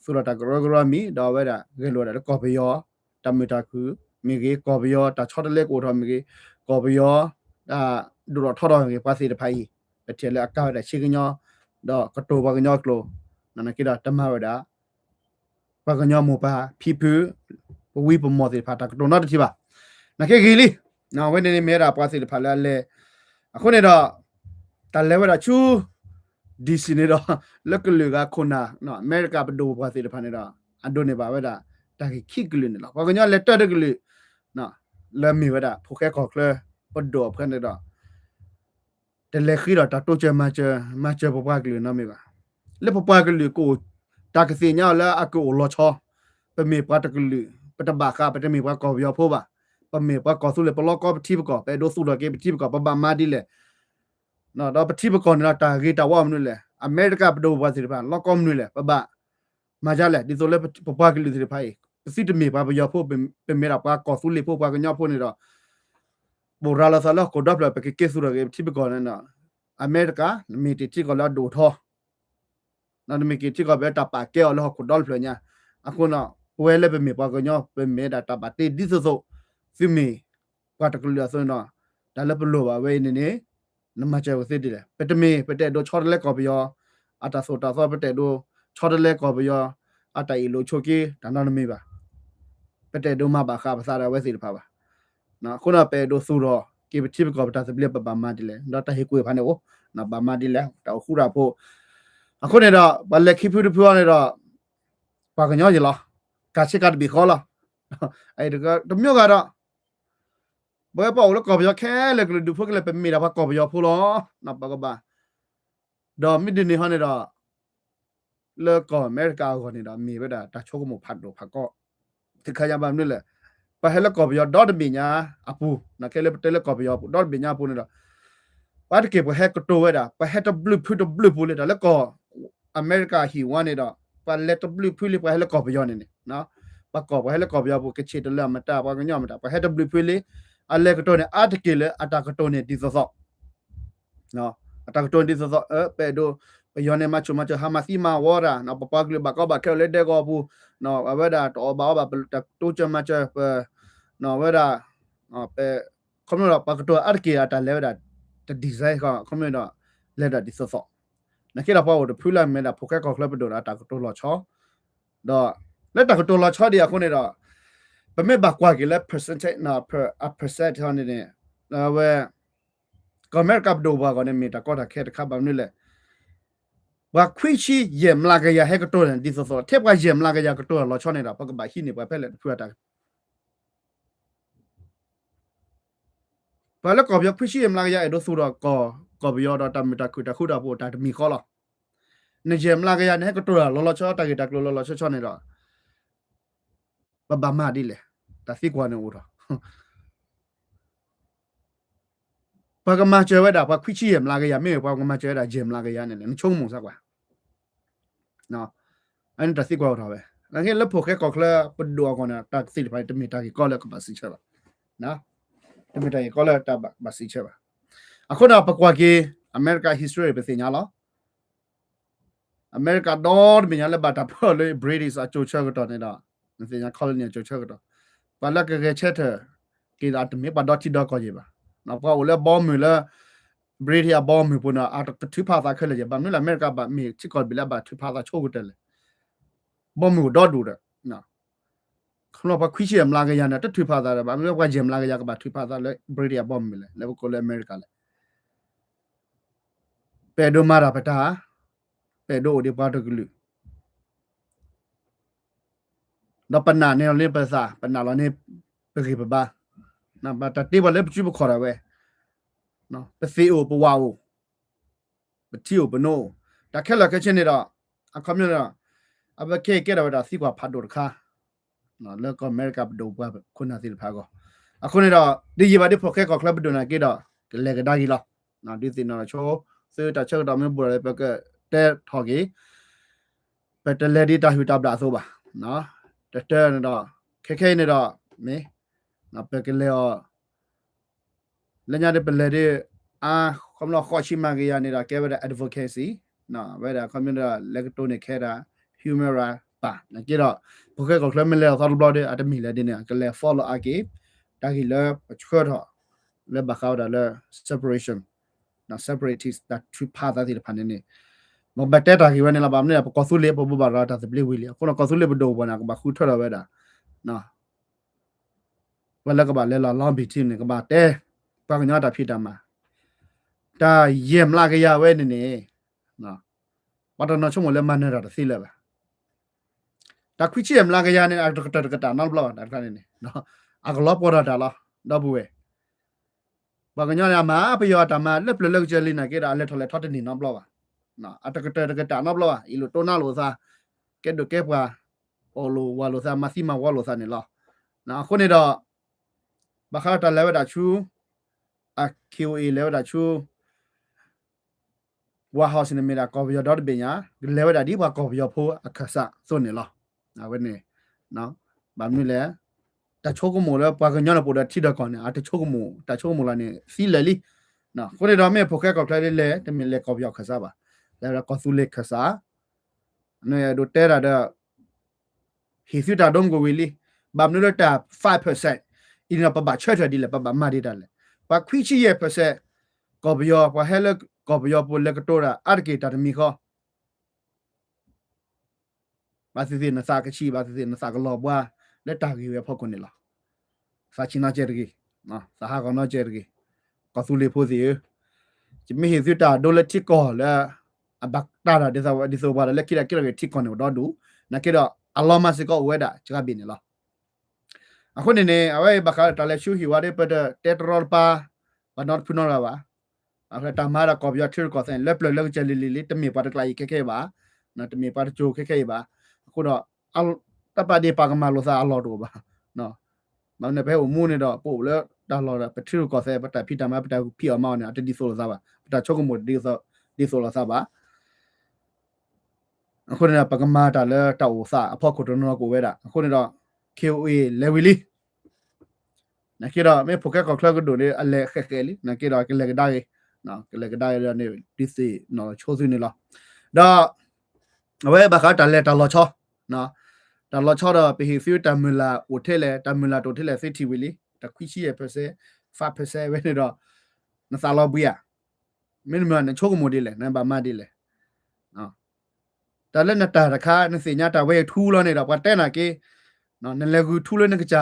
သူၣ်ထီၣ်တၢ်ကရၢကရိမံၤ ဒီးအဝဲဒၣ်ဂဲၤလိာ်ဝဲဒၣ်လၢကီၢ်ပယီၤ တၢ်မုာ်တၢ်ခုၣ်မ့ၢ်ဂ့ၤ ကီၢ်ပယီၤ တၢ်ဆီတလဲကအိၣ်ထီၣ်မ့ၢ်ဂ့ၤ ကီၢ်ပယီၤ တၢ်ဒိၣ်ထီၣ်ထီထီၣ်မ့ၢ်ဂ့ၤ ပှၤသ့ၣ်တဖၣ်အံၤ ပထံၣ်လၢအကါဝဲဒၣ်ဆ့ကညီ ဒီးကတိၤပှၤကညီအကျိာ် နာ်က့ဒီးတမၤဝဲဒၣ် ပှၤကညီမိၢ်ပၢ်ဖံဖု ပဝံပမီၢ်သ့ၣ်တဖၣ် တၢ်ကတိၤနီတထံၣ်ဘၣ်. နာ်က့ဂ့ၤလံ အဝဲန့ၣ်န့ၣ်မ့ၢ်ဝဲဒၣ်ပှၤသ့ၣ်တဖၣ်လၢအလဲၤ အဃိန့ၣ်ဒီး တၢ်လဲၤဝဲဒၣ်ဆူ D C န့ၣ်ဒီး လၢကလုာ်ဂၤခိၣ်နၢ် အမဲရကၤပဒိၣ်ပပှၢ်သ့ၣ်တဖၣ်န့ၣ်ဒီး အဒိးန့ၢ်ဘၣ်ဝဲဒၣ် တၢ်ဂ့ၢ်ခံကလုာ်န့ၣ်လီၤ. ပှၤကညီလဲၤတၢၢ်တကလုာ် လၢမ့ၢ်ဝဲဒၣ် ဖိၣ်ဃဲကီၢ်ချၢ ပဒိၣ်အဖၢန့ၣ်ဒီး တလဲၤဃ့ဒီးတၢ်တိစၢၤမၤစၢၤ မၤစၢၤပပှၤကလုာ်နီတမံၤဘၣ်. လၢပပှၤကလုာ်ကအိၣ် တၢ်ကသ့ၣ်ညါအီၤလၢအကအိၣ်လီၤဆီ ပမ့ၢ်ပှၤတကလုာ် ပတဘၣ်ဃး ပတမ့ၢ်ပှၤကီၢ်ပယီၤဖိဘၣ်. ပမ့ၢ်ပှၤကီၢ်သူလ့ၤ ပလီကီပထံပကီၢ် ပအဲၣ်ဒိးသူၣ်ထီၣ်က့ၤပထံပကီၢ် ပဘၣ်မၤဒ်လဲၣ် ဒီးပထံပကီၢ်န့ၣ်ဒီးတၢ်ဂ့ၤတၢ်ဝါမနုၤလဲၣ် အမဲရကၤပဒိၣ်ပပှၢ်သ့ၣ်တဖၣ် လီကီမနုၤလဲၣ် ပဘၣ်မၤဒ်လဲၣ် ဒ်သိးလၢပပှၤကလုာ်သ့ၣ်တဖၣ်အံၤ ပသုတမ့ၢ်ပှၤပယီၤဖိ ပမ့ၢ်ဒၣ်ပှၤကီၢ်သူလ့ၤဖိ ပှၤကညီဖိန့ၣ်ဒီး ဘိးရၤလီၤသးလၢဟီၣ်ခိၣ်ဒီဖျၢၣ် ပကက့ၤသူၣ်ထီၣ်က့ၤပထံပကီၢ်န့ၣ်ဒီး အမဲရကၤ နမ့ၢ်တ့ၢ်ထံကီၢ်လၢအဒိၣ်ထီ နမ့ၢ်က့ၤထံကီၢ်ဖဲတၢ်ပာ်ကဲအီၤလၢဟီၣ်ခိၣ်ဒီဖျၢၣ်ညါ အဃိန့ၣ် ပဝဲလၢပမ့ၢ်ပှၤကညီ ပမ့ၢ်ဒၣ်တၢ်ဘၣ်တ့ဒ်သိးသိး သုမ့ၢ်ပှၤတကလုာ်အသိးန့ၣ်ဒီး တၢ်လၢပလိၣ်ဘၣ်ဝဲအံၤန့ၣ်န့ၣ် နမၤစၢၤပသ့ဒ်လဲၣ်. ပတမ့ၢ် ပတအဲၣ်ဒိးဆီတလဲကီၢ်ပယီၤ အတၢ်သိၣ်တၢ်သီ ပတအဲၣ်ဒိးဆီတလဲကီၢ်ပယီၤ အတၢ်အ့ၣ်လိာ်ဆိးက့ တၢ်နီတမံၤဘၣ်. ပတအဲၣ်ဒိးမၤဘၣ်ဃးပသးဒီးအဝဲသ့ၣ်တဖၣ်ဘၣ်. အဃိန့ၣ် ပအဲၣ်ဒိးသူၣ်ထီၣ်က့ၤပထံပကီၢ် ပတၢ်သဘျ့ ပဘၣ်မၤဒ်လဲၣ် ဒီးတၢ်ဟ့ၣ်ကူၣ်ဖးန့ၣ်အိၣ် ဘၣ်မၤဒ်လဲၣ် တၢ်အိၣ်ဃူတၢ်ဖိး အဃိန့ၣ်ဒီး ပှၤလဲၤခံဖုတဖုအံၤန့ၣ်ဒီး ပှၤကညီယံၤလီၤ. ကၤဆ့ကၤတဘ့ၣ်ဃီလီၤ. တမျိးဂၤဒီး ပဝဲပှၤအိၣ်လၢကီၢ်ပယီၤခဲလၢာ် ကလုာ်ဒူၣ်ဖိခဲလၢာ် ပမ့ၢ်ဒၣ်ပှၤကီၢ်ပယီၤဖိလီၤ. ပကဘၣ် ဒီးမ့ၢ်ဒ်န့ၣ်ဟီန့ၣ်ဒီး လၢကီၢ်အမဲရကၤအဂီၢ်န့ၣ်ဒီး မ့ၢ်ဝဲဒၣ်တၢ်ဆိကမိၣ်ဖးဒိၣ်ဖးကီ တခါညါဘၣ်မနုၤလဲၣ်. ပှၤဟဲလၢကီၢ်ပယီၤဒီတဘ့ၣ်ညါအပူၤ ခဲလၢာ်ပတဲလၢကီၢ်ပယီၤအပူၤ ဒီတဘ့ၣ်ညါအပူၤန့ၣ်ဒီး ပှၤတက့ၢ်ပှၤဟဲကတိၤဝဲဒၣ် ပှၤဟဲတဘျုးဖုတဘျုးပူၤလံ တၢ်လၢကီၢ်အမဲရကၤဟံၣ်ဝါန့ၣ်ဒီး ပှၤလဲၤတဘျုးဖုလံ ပှၤဟဲလၢကီၢ်ပယီၤန့ၣ်န့ၣ် ပှၤကီၢ်ပှၤဟဲလၢကီၢ်ပယီၤပူၤ ကဆ့ၣ်တလၢအမတၤ ပှၤကညီမတၤ ပှၤဟဲတဘျုးဖုလံ အလဲၤကတိၤန့ၣ် အါတက့ၢ်လၢအတၢ်ကတိၤန့ၣ်ဒ်သိးသိး အတၢ်ကတိၤဒ်သိးသိး ပအဲၣ်ဒိး ပယီၤန့ၣ် မၤဆူၣ်မၤစၢၤ ဟးမၤသံမၤဝီတၢ် ပပှၤကလုာ်ဘၣ်ကီဘၣ်ခဲအိၣ်လၢဒဲကဝီၤပူၤ အဝဲဒၣ်တအီၣ်ဘၣ်အီဘၣ် ပတတိစၢၤမၤစၢၤ ပ ဝဲဒၣ် ခီဖျိဒီးပှၤကတိၤအါတက့ၢ်အတၢ်လဲၤဝဲဒၣ် တ design ခီ ခီဖျိဒီး လဲၤဒၣ်ဒ်သိးသိး နာ်က့ဒီးပှၤအိၣ်တဖုလၢမ့ၢ်ဒၣ်ဖိၣ်ဃဲကီၢ်ချၢပဒိၣ်ဒီးတၢ်ကတိၤလီၤဆီ ဒီး လၢတၢ်ကတိၤလီၤဆီဒံးအဃိန့ၣ်ဒီး ပမ့ၢ်ဘၣ်ကွၢ်က့ၤလၢ percentage အ percent န့ၣ်န့ၣ် အဝဲ ကီၢ်အမဲရကၤပဒိၣ်ပပှၢ်အဂီၢ်န့ၣ် မ့ၢ်တၢ်ကီတၢ်ခဲတခါဘၣ်မနုၤလဲၣ်. ပှၤခွံဆံယဲၢ်မျးကယၤဟဲကတိၤန့ၣ် ဒ်သိးသိး ထဲပှၤယဲၢ်မျးကယၤကတိၤလီၤဆီန့ၣ်ဒီး ပကဘၣ်ဟံးန့ၢ်ပှၤဖဲလဲၣ်တဖုအတၢ် ပှၤလၢကီၢ်ပယီၤခွံဆံယဲၢ်မျးကယၤ အဲၣ်ဒိးသူၣ်ထီၣ်ကီၢ် ကီၢ်ပယီၤဒီးတၢ်မုာ်တၢ်ခုၣ်တၢ်ဃူတၢ်ဖိးတၢ်တမံၤဃီလီၤ. နယဲၢ်မျးကယၤန့ၣ် ဟဲကတိၤတၢ်လီၤလီၤဆီဆီ တၢ်ဂ့ၢ်တၢ်ကျိၤလီၤလီၤဆီဆီန့ၣ်ဒီး ပဘၣ်မၤဒ်လဲၣ်. တၢ်သံကွၢ်န့ၣ်အိၣ်ဒီး ပှၤကမၤစၢၤဝဲဒၣ် ပှၤခွံဆံယဲၢ်မျးကယၤ မ့ၢ်ပှၤကမၤစၢၤဝဲဒၣ်ယဲၢ်မျးကယၤန့ၣ်လဲၣ် နဆိကမိၣ်စၢ်ကွၢ် အန့ၣ်တၢ်သံကွၢ်အိၣ်ထီၣ်ဝဲ နာ်က့လၢဖိၣ်ဃဲကီၢ်ချၢပဒိၣ်အဂီၢ်န့ၣ် တၢ်သ့ၣ်တဖၣ်န့ၣ် တမ့ၢ်တၢ်ဂ့ၢ်ကီလၢကဘၣ်စံးဆၢဘၣ် တမ့ၢ်တၢ်ဂ့ၢ်ကီလၢတၢ်ဘၣ်စံးဆၢဘၣ်. အဃိန့ၣ် ပကွၢ်က့ၤ အမဲရကၤ history ပသ့ၣ်ညါလီၤ. အမဲရကၤဒီတဘ့ၣ်ညါလၢဘၣ်တၢ်ပၢလၢ British အစိၤဆၢကတီၢ်န့ၣ်ဒီး နသ့ၣ်ညါ colony အစိၤဆၢကတီၢ် ပှၤလၢကဂဲၤဆၢထၢၣ်က့ၤဒီး တမ့ၢ်ပှၤဒီထံဒီကီၢ်ယံၤဘၣ်. ပှၤအိၣ်လၢဘီမုၢ်လၢ British အဘီမုၢ်ပူၤန့ၣ် အတကထုးဖးသးခဲလၢာ်ယံၤ ဘၣ်မနုၤလၢအမဲရကၤဘၣ်မ့ၢ်ထံကီၢ်တဘ့ၣ်လၢ အဘၣ်ထုးဖးသးဆိကတၢၢ်လဲၣ်. ဘီမုၢ်အိၣ်ဒီဒူၣ်ဒီး ခီဖျိပှၤခွံဆံမျးကယၤန့ၣ် တထုးဖးသးဒီး ဘၣ်မနုၤပှၤယဲၢ်မျးကယၤကဘၣ်ထုးဖးသးလၢ British အဘီမုၢ်လဲၣ် လၢပကိးလၢအမဲရကၤလဲၣ်. ပအဲၣ်ဒိးမၤတၢ်ပတၢ်, ပအဲၣ်ဒိးအိၣ်ဒံးပှၤတကလုာ်, ဒီးပနာ်န့ၢ်လီၤန့ၢ်ပသး, ပနာ်လီၤန့ၢ်ပဂံၢ်ပဘါ, ဘၣ်တၢ်တ့ပှၤလၢပစုပခီၣ်ဒၣ်ဝဲ, ပသ့ၣ်အိၣ်ပဝၣ်အိၣ်, ပထံအိၣ်ပနိအိၣ်, တၢ်ခဲလၢာ်ခဲဆ့န့ၣ်ဒီး အခီပညီဒီး အဝဲခဲအံၤကဲထီၣ်ဝဲဒၣ်သံကွၢ်ဖးဒိၣ်တခါ လၢကီၢ်အမဲရကၤပဒိၣ်ပှၤခိၣ်နၢ်သ့ၣ်တဖၣ်အဂီၢ်, အဃိန့ၣ်ဒီး ဒ်ယံာ်ဘၣ်ဒ်ဖိၣ်ဃဲကီၢ်ချၢပဒိၣ်နာ်က့ဒီး ကလဲၤကဒါက့ၤလီၤ. ဒုးသ့ၣ်နီၣ်ဆိ သုတၢ်ဆၢကတီၢ်မ့ၢ်ဘူးဒီး ပကတဲထီၣ်က့ၤ ပတလဲၤဒ်တၢ်ဟုၣ်တၢ်ဘျၣ်အသိးဘၣ်. တတၢ်န့ၣ်ဒီး ခဲခဲအံၤန့ၣ်ဒီး မ့ၢ် ပကလဲၤအီၤ လၢညါဒ်ပလဲၤဒ် အါ ခီဖျိဃိးဆံမၤကယၤန့ၣ်ဒီး ကဲဝဲဒၣ် advocacy ဝဲဒၣ်ခီဖျိဒီး လဲၤကတိၤန့ၢ်ခဲဒၣ် human right ဘၣ်. နာ်က့ဒီး ဖိၣ်ဃဲကီၢ်ချၢမ့ၢ်လဲၤအီၤသီတဘျီဒီး အတမ့ၢ်လၢဒ်န့ၣ် ကလဲၤ follow အါက့ၤ တၢ်ဂ့ၢ်လၢပဆှၢထီၣ် လၢဘၣ်ဃးဝဲဒၣ်လၢ separation, separatist တၢ်ထုးဖးသးသ့ၣ်တဖၣ်န့ၣ်န့ၣ် မ့ၢ်ဘၣ်တဲတၢ်ဂ့ၢ်ဝဲန့ၣ်လီၤ. ဘၣ်မနုၤလဲၣ် ပကီၢ်သူလ့ၤ ပဘိးဘၣ်ရၤတၢ်သဘျ့ဝံၤလံ. အဃိဒီးကီၢ်သူလ့ၤပဒိၣ်ပပှၢ်န့ၣ် ကဘၣ်ဃုထၢထီၣ်ဝဲဒၣ် ပှၤလၢကဘၣ်လဲၤလီၤ lobby team န့ၣ် ကဘၣ်တဲ ပှၤကညီတၢ်ဖံးတၢ်မၤ တၢ်ယဲၢ်မျးကယၤဝဲန့ၣ်န့ၣ် ပှၤတနီၤဆိကမိၣ်လၢမၤနၢၤတၢ်တသ့လၢၤဘၣ်. တၢ်ခွံဆံယဲၢ်မျးကယၤန့ၣ် အတကတၢၢ်တကတၢၢ်နီတဘျီဘၣ် တၢ်တခါန့ၣ်န့ၣ် အကလီၤပှီၢ်ထီၣ်တၢ်လီၤ ဒီပုၢ်ဝဲၢ် ပှၤကညီန့ၣ် အမၤပယီၤအတၢ်မၤလၢပျၢၤလၢကစၢၤလံနာ်က့ဒီး အလဲၤထီၣ်လဲၤထီတန့ၢ်နီတဘျီဘၣ်. အတကတၢၢ်တကတၢၢ်နီတဘျီဘၣ်. အ့ၣ်လိာ်တိၢ်နါလိာ်သး, ကဲဒိၣ်ကဲပှၤ, အီၣ်လိာ်ဝၤလိာ်သး, မၤသံမၤဝီလိာ်သးန့ၣ်လီၤ. အဃိန့ၣ်ဒီး ဘၣ်ဃးဒီးတၢ်လဲၤဝဲဒၣ်ဆူ အ K O A လဲၤဝဲဒၣ်ဆူ White House န့ၣ်မ့ၢ်ဒၣ်ကီၢ်ပယီၤဒီတဘ့ၣ်ညါ, ကလဲၤဝဲဒၣ်ဒ်ပှၤကီၢ်ပယီၤဖိအခၢၣ်စးအသိးန့ၣ်လီၤ. အဝဲန့ၣ် ဘၣ်မနုၤလဲၣ်, တၢ်ဆိကမိၣ်လၢပှၤကညီန့ၣ် ပအိၣ်ဒီးထံဒီးကီၢ်န့ၣ် အတဆိကမိၣ်, တၢ်ဆိကမိၣ်လီၤန့ၣ် သံလၢာ်လံ. အဃိန့ၣ်ဒီး မ့ၢ်ဖိၣ်ဃဲကီၢ်ချၢဒ်လဲၣ်, တမ့ၢ်လဲၤကီၢ်ပယီၤအခၢၣ်စးဘၣ်, လဲၤဝဲဒၣ်ကီၢ်သူလ့ၤခၢၣ်စး အဒိးတဲဒၣ်ဒီး ဟ့ၣ်သုတၢ်ဒိမုၢ်ကဝံၤလံ. ဘၣ်မနုၤလၢတၢ် five percent အံၤန့ၣ်ဒီး ပဘၣ်ဆၢထၢၣ်ဒ်လဲၣ်, ပဘၣ်မၤဒ်တၢ်လဲၣ်. ပှၤခွံဆံယဲၢ် percent ကီၢ်ပယီၤ, ပှၤဟဲလၢကီၢ်ပယီၤပူၤလဲၤကတိၤတၢ် အါတက့ၢ်တၢ်တမံၤဃီ ဘၣ်သ့ၣ်သ့ၣ်နသးကဆံး, ဘၣ်သ့ၣ်သ့ၣ်နသးကလီၤဘှါ လၢတၢ်ဂ့ၢ်ဝဲအဖီခိၣ်န့ၣ်လီၤ. သးဆံးနီၢ်ကဲတဂ့ၤ, သးဟးဂီၤနီၢ်ကဲတဂ့ၤ. ကီၢ်သူလ့ၤဖိသ့ၣ်ဧၢ, ယမ့ၢ်ဟ့ၣ်သုတၢ်ဒိလၢထံကီၢ်လၢ အဘၣ်တၢ်ဒီး ဒ်သိးပှၤဒီးလၢခံဒီးခံဒီးဂ့ၤထံကီၢ်န့ၣ် အိၣ်ဒီဒူၣ်, နာ်က့ဒီး အလီၤမၢ်စ့ၢ်ကီးအိၣ်ဝဲဒၣ်စှၤဘ့ၣ်န့ၣ်လီၤ. အဃိန့ၣ်န့ၣ် အဝဲအံၤဘၣ်ဃးဒီးတၢ်လဲၤဆူဟံၣ်ဝါဒီး ပတတဲတရီတပါ ပှၤနီတဖုနီတဂၤဘၣ်. အဃိတၢ်မၤဒီးကီၢ်ပယီၤထံရူၢ်ကီၢ်သဲးန့ၣ် လၢပျၢၤလၢကစၢၤလံၤလံၤလံ တမ့ၢ်ပှၤတကျးအံၤခဲခဲအံၤဘၣ်, တမ့ၢ်ပှၤတစိၤခဲခဲအံၤဘၣ်. အဃိဒီး တၢ်ပာ်ဒ့ၣ်ပာ်ကမၣ်လိာ်သးအလီၢ်တအိၣ်ဘၣ်. ဘၣ်မနုၤပဟဲအိၣ်မူန့ၣ်ဒီး ပအိၣ်လၢတၢ်လီၢ်ဒီး ပထံရူၢ်ကီၢ်သဲး ပတၢ်ဖံးတၢ်မၤ ပတၢ်ဖံးအီၣ်မၤအီၣ်န့ၣ် အတဒ်သိးလိာ်သးဘၣ်, ပတၢ်ဆိကမိၣ်တဒ်သိးလိာ်သးဘၣ်. အဃိန့ၣ်ဒီး ပကမၤတၢ်လၢတၢ်အိၣ်သးအဖီခိၣ်တနီၤနီၤကအိၣ်ဝဲဒၣ်. အဃိန့ၣ်ဒီး K O A လဲၤဝံၤလံ. နာ်က့ဒီး မ့ၢ်ဖိၣ်ဃဲကီၢ်ချၢကဒိၣ်န့ၣ် အလဲၤဃဲးဃဲးလံ, နာ်က့ဒီး ကလဲၤကဒါက့ၤ, ကလဲၤကဒါက့ၤဒီးန့ၣ် ဒုးသ့ၣ်နီၣ်ဆိသုန့ၣ်လီၤ. ဒီး အဝဲဘၣ်ဃးတၢ်လဲၤတၢ်လီၤဆီ, တၢ်လီၤဆီဒီး ပဟ့ၣ်သုတၢ်မုၢ်လၢ်အိၣ်ထဲလဲၣ်, တၢ်မုၢ်လၢ်တအိၣ်ထဲလဲၣ် သုထံၣ်ဝံၤလံ, တၢ်ခွံဆံယဲၢ် percent, five percent ဝဲန့ၣ်ဒီး နသးလီၤဘှံးဧါ, မ့တမ့ၢ် နဆိကမိၣ်ဒ်လဲၣ်, နဘၣ်မၤဒ်လဲၣ်. တၢ်လၢနတၢ်တခါ နသ့ၣ်ညါတၢ်ဝဲအံၤထူလီၤန့ၣ်ဒီး ပှၤတဲနာ်က့, နလဲၤဂုာ်ထူလၢနကစၢ်,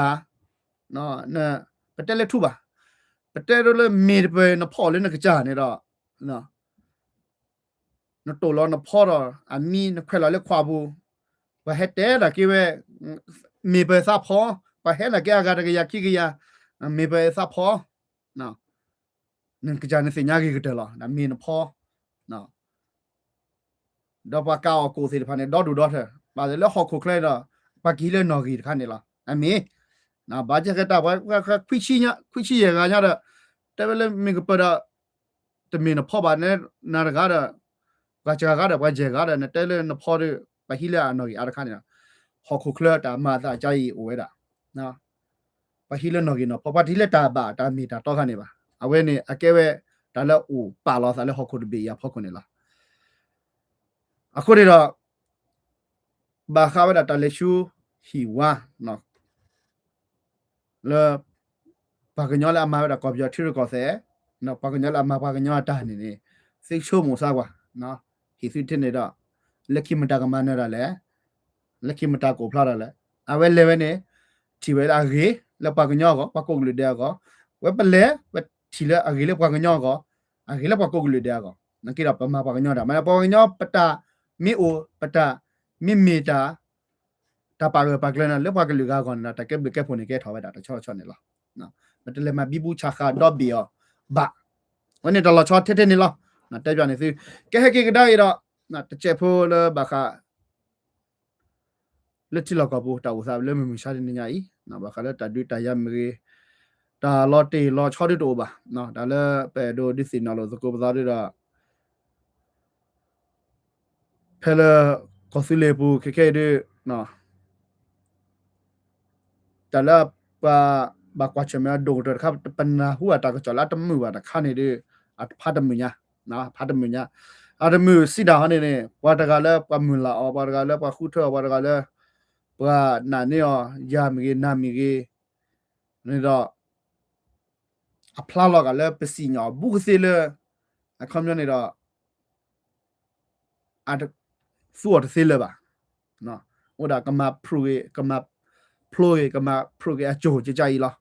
ပတဲလၢထူဘၣ်, ပတဲဒ်လၢမ့ၢ်တပၢၢ်နဖီၣ်လၢနကစၢ်န့ၣ်ဒီး နတိၢ်လီၤနဖီဒီး အမံၤ နခွဲးလီၤလၢခွးပူၤ, ပှၤဟဲတဲနာ်က့ဝဲ မ့ၢ်ပၢၢ်သးဖီ, ပှၤဟဲနာ်က့အဂၤတကယၤခံကယၤ, မ့ၢ်ပၢၢ်သးဖီ, နကစၢ်နသ့ၣ်ညါဂ့ၤကတၢၢ်လီၤ, မ့ၢ်နဖီ ဒီးပှၤကးအီၣ်ကိၣ်သ့ၣ်တဖၣ်န့ၣ် ဒီဒူၣ်ဒီထၢၣ်, ဘၣ်လၢဟီၣ်ခိၣ်ချၢဒီး ပှၤကဟံးလၢနီၣ်ဂံၢ်တခါန့ၣ်လီၤ. အမ့ၢ် ဘၣ်ဆၣ်ကဲတၢ်ပှၤ ခွံဆံယဲၢ်ဂၤညါဒီး တဲဝဲလၢမ့ၢ်ကပၢၢ်ဒီး တမ့ၢ်နဖီဘၣ် နတဂၤဒီး ပှၤစှၤဂၤဒီး ပှၤယဲၢ်ဂၤဒီး နတဲလၢနဖီဒီး ပှၤဟံးလၢအနီၣ်ဂံၢ်အါတခါန့ၣ်လီၤ. ဟီၣ်ခိၣ်ချၢတၢ်မၤအသးကါအံၤအိၣ်ဝဲဒၣ် ပှၤဟံးလၢနီၣ်ဂံၢ်နီၣ်ဖီ, ပှၤတဟံးလၢတၢ်ဘၣ်တၢ်မ့ၢ်တၢ်တီခါန့ၣ်ဘၣ်. အဝဲန့ၣ် အကဲဝဲ တၢ်လၢအိၣ်ပာ်လီၤသးလၢဟီၣ်ခိၣ်တဘ့ၣ်အံၤအဖီခိၣ်န့ၣ်လီၤ. အဃိန့ၣ်ဒီး ဘၣ်ဃးဝဲဒၣ်တၢ်လဲၤဆူဟံၣ်ဝါ လၢ ပှၤကညီလၢအမၤဝဲဒၣ်ကီၢ်ပယီၤထံရူၢ်ကီၢ်သဲး, ပှၤကညီလၢအမၤပှၤကညီအတၢ်န့ၣ်န့ၣ် သုဆိကမိၣ်စၢ်ကွၢ်, ဟ့ၣ်သုထဲန့ၣ်ဒီး လၢခံမတၤကမၤနၢၤတၢ်လဲၣ်, လၢခံမတၤကအိၣ်ဖျါတၢ်လဲၣ်. အဝဲလဲၤဝဲန့ၣ် ထံၣ်ဝဲလၢအဂ့ၤလၢပှၤကညီအဂီၢ်, ပှၤကိးကလုာ်ဒဲးအဂီၢ်, ဝဲပလဲၤ ပထံၣ်လၢအဂ့ၤလၢပှၤကညီအဂီၢ်, အဂ့ၤလၢပှၤကိးကလုာ်ဒဲးအဂီၢ်, နာ်က့ဒီးပမၤပှၤကညီတၢ်, မ့ၢ်ပှၤကညီပတၢ်မ့ၢ်အိၣ် ပတၢ်မ့ၢ်မ့ၢ်တၢ် တၢ်ပာ်ဂၢၢ်ပာ်ကျၢၤန့ၣ် လၢပှၤကလုာ်ဂၤအဂီၢ်န့ၣ်ဒီး တၢ်ကဲဘျုးကဲဖှိၣ်န့ၣ် ကဲထီၣ်ဝဲဒၣ်တဆီဆီန့ၣ်လီၤ. ပတလဲၤမၤဘံဘူဆးဃာ်ဒီဘ့ၣ်အီၤဘၣ်. အဝဲန့ၣ်တၢ်လီၤဆီထဲထဲန့ၣ်လီၤ. တဲပၠးန့ၣ်သု ကဟဲက့ၤကဒါအံၤဒီး တစဲးဖိလၢဘၣ်ဃး လၢထံလီၢ်ကီၢ်ပူၤ တၢ်အိၣ်သးလၢမုၢ်မဆါတနံၤညါအံၤ ဘၣ်ဃးလၢတၢ်ဒုးတၢ်ယၤမ့ၢ်ဂ့ၤ, တၢ်လီၤတ့ၢ်လီၤဆီဒုးတအိၣ်ဘၣ်, တၢ်လၢပအဲၣ်ဒိးဒုးသ့ၣ်နီၣ်လိာ်သကိးပသးဒုးဒီး ဖဲလၢ ကီၢ်သူလ့ၤပူၤခဲခဲအံၤဒုး တၢ်လၢပှၤဘၣ်ကွၢ်ဆၢၣ်မဲာ်အဒိၣ်ကတၢၢ်တခါ ပနၢ်ဟူအတၢ်ကစီၣ်လၢအတမုာ်ဘၣ်တခါန့ၣ်ဒုး အဖးတမုာ်ညါ, ဖးတမုာ်ညါ, အတမုာ်စံးဒၣ်ဟီန့ၣ်န့ၣ် ပှၤတဂၤလၢပှၤမုၢ်လၢ်အီၤ ပှၤတဂၤလၢပှၤဃုထၢအီၤ ပှၤတဂၤလၢ ပှၤနာ်န့ၢ်အီၤ ယၤမ့ၢ်ဂ့ၤ နၤမ့ၢ်ဂ့ၤ န့ၣ်ဒီး အဖျါလီၤဂာ်လၢပစံၣ်ညီၣ်အဘူးကသ့လၢ အခီပညီန့ၣ်ဒီး အတသူအီၤတသ့လၢၤဘၣ်. အိၣ်ဒၣ်ကမၤဖျိဂ့ၤ ကမၤဖျိဂ့ၤ ကမၤဖျိဂ့ၤအစိၤကကါအံၤလီၤ.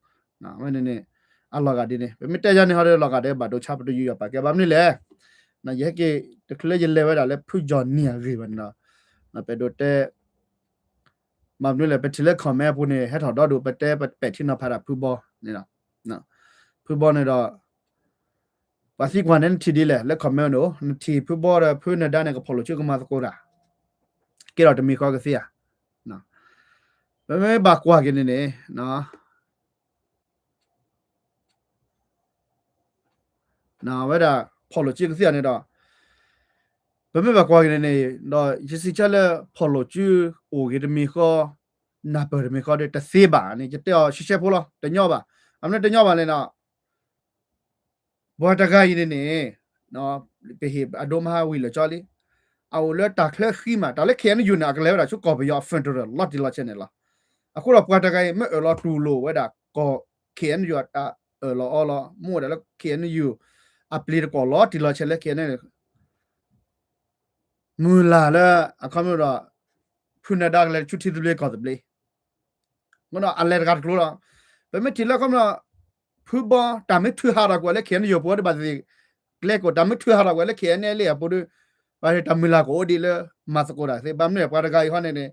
ဝဲန့ၣ်န့ၣ် အလီၤဂာ်ဒ်န့ၣ် ပမ့ၢ်တဲယါန့ၣ်ဟီဒီးလီၤဂာ်ဒီးဘၣ်ဒိဆါပတယုၢ်ယီၤပာ်ကဲဘၣ်မနုၤလဲၣ်. ယဟဲက့ၤတချုးလၢယလဲၤဝဲဒၣ်လၢဖုကၠီၣ်နံၤအဂ့ၢ်ဘၣ်န့ၣ်ဒီး ပအဲၣ်ဒိးတဲ ဘၣ်မနုၤလဲၣ် ပထံၣ်လၢ comment အပူၤန့ၣ် ဟဲထီၣ်ဒီဒိၣ် ပတဲပပဲာ်ထံနီၤဖးဒၣ်ဖုဘီန့ၣ်လီၤ. ဖုဘီန့ၣ်ဒီး ပှၤသံကွၢ်န့ၣ် နထံၣ်ဒ်လဲၣ် လၢ comment န့ၣ် နထံၣ်ဖုဘီဒီးဖုနဒါန့ၣ် ကဖီၣ်လိာ်စုကမၤသကိးတၢ် ကဲထီၣ်တမံၤဃီကသ့ဧါ. ပမ့ၢ်ဘၣ်ကွၢ်က့ၤန့ၣ်န့ၣ် ဝဲဒၣ်ဖီၣ်လိာ်စုကသ့ဧါန့ၣ်ဒီး ပမ့ၢ်ဘၣ်ကွၢ်က့ၤန့ၣ်န့ၣ် ဒီးယစံးဆၢလၢဖီၣ်လိာ်စုအိၣ်ဂ့ၤတမံၤဃီ နၢ်ပၢၢ်တမံၤဃီဒီးတသ့ဘၣ်န့ၣ် ယတဲအီၤရှဲရှဲဖိလီၤ တညီဘၣ်. အမနုၤတညီဘၣ်န့ၣ်ဒီး ပှၤတဂၤအံၤန့ၣ်န့ၣ် ပဟ့ၣ်အဒိမဟါဝံၤလၢာ်ကၠီလံ အအိၣ်လၢတၢ်ချၢဃံမး တၢ်လၢ K N U န့ၣ် အကလဲၤဝဲဒၣ်ဆူ ကီၢ်ပယီၤ federal လီၤတံၢ်လီၤဆဲးန့ၣ်လီၤ. အဃိဒီးပှၤတဂၤအံၤ မ့ၢ်အၢၣ်လီၤတူၢ်လိာ်ဝဲဒၣ်ကီၢ် K N U အတၢ်အၢၣ်လီၤအီလီၤ မ့ၢ်အိၣ်ဝဲဒၣ်လၢ K N U အပျ့ၤတကွီၢ်လီၤတံၢ်လီၤဆဲးလၢ K N U မုၢ်လၢ်လၢ အခီပညီဒီး ဖုနဒါကလဲၤဆူထံသဘျ့ကီၢ်သဘျ့ အလဲၤတဂၤတကျိၤလီၤ. ပမ့ၢ်ထံၣ်လၢအခီပညီ ဖုဘီ တၢ်မ့ၢ်ထုးဟးထီၣ်ကွံာ်လၢ K N U အပူၤဒီးဘၣ်သ့ၣ်သ့ၣ် ကျဲကိး တၢ်မ့ၢ်ထုးဟးထီၣ်ကွံာ်လၢ K N L A အပူၤဒီး ဘၣ်တၢ်မုၢ်လၢ်ကအိၣ်ဒံးလၢမၤသကိးတၢ်သ့ ဘၣ်မနုၤပှၤတဂၤအံၤဟီန့ၣ်န့ၣ်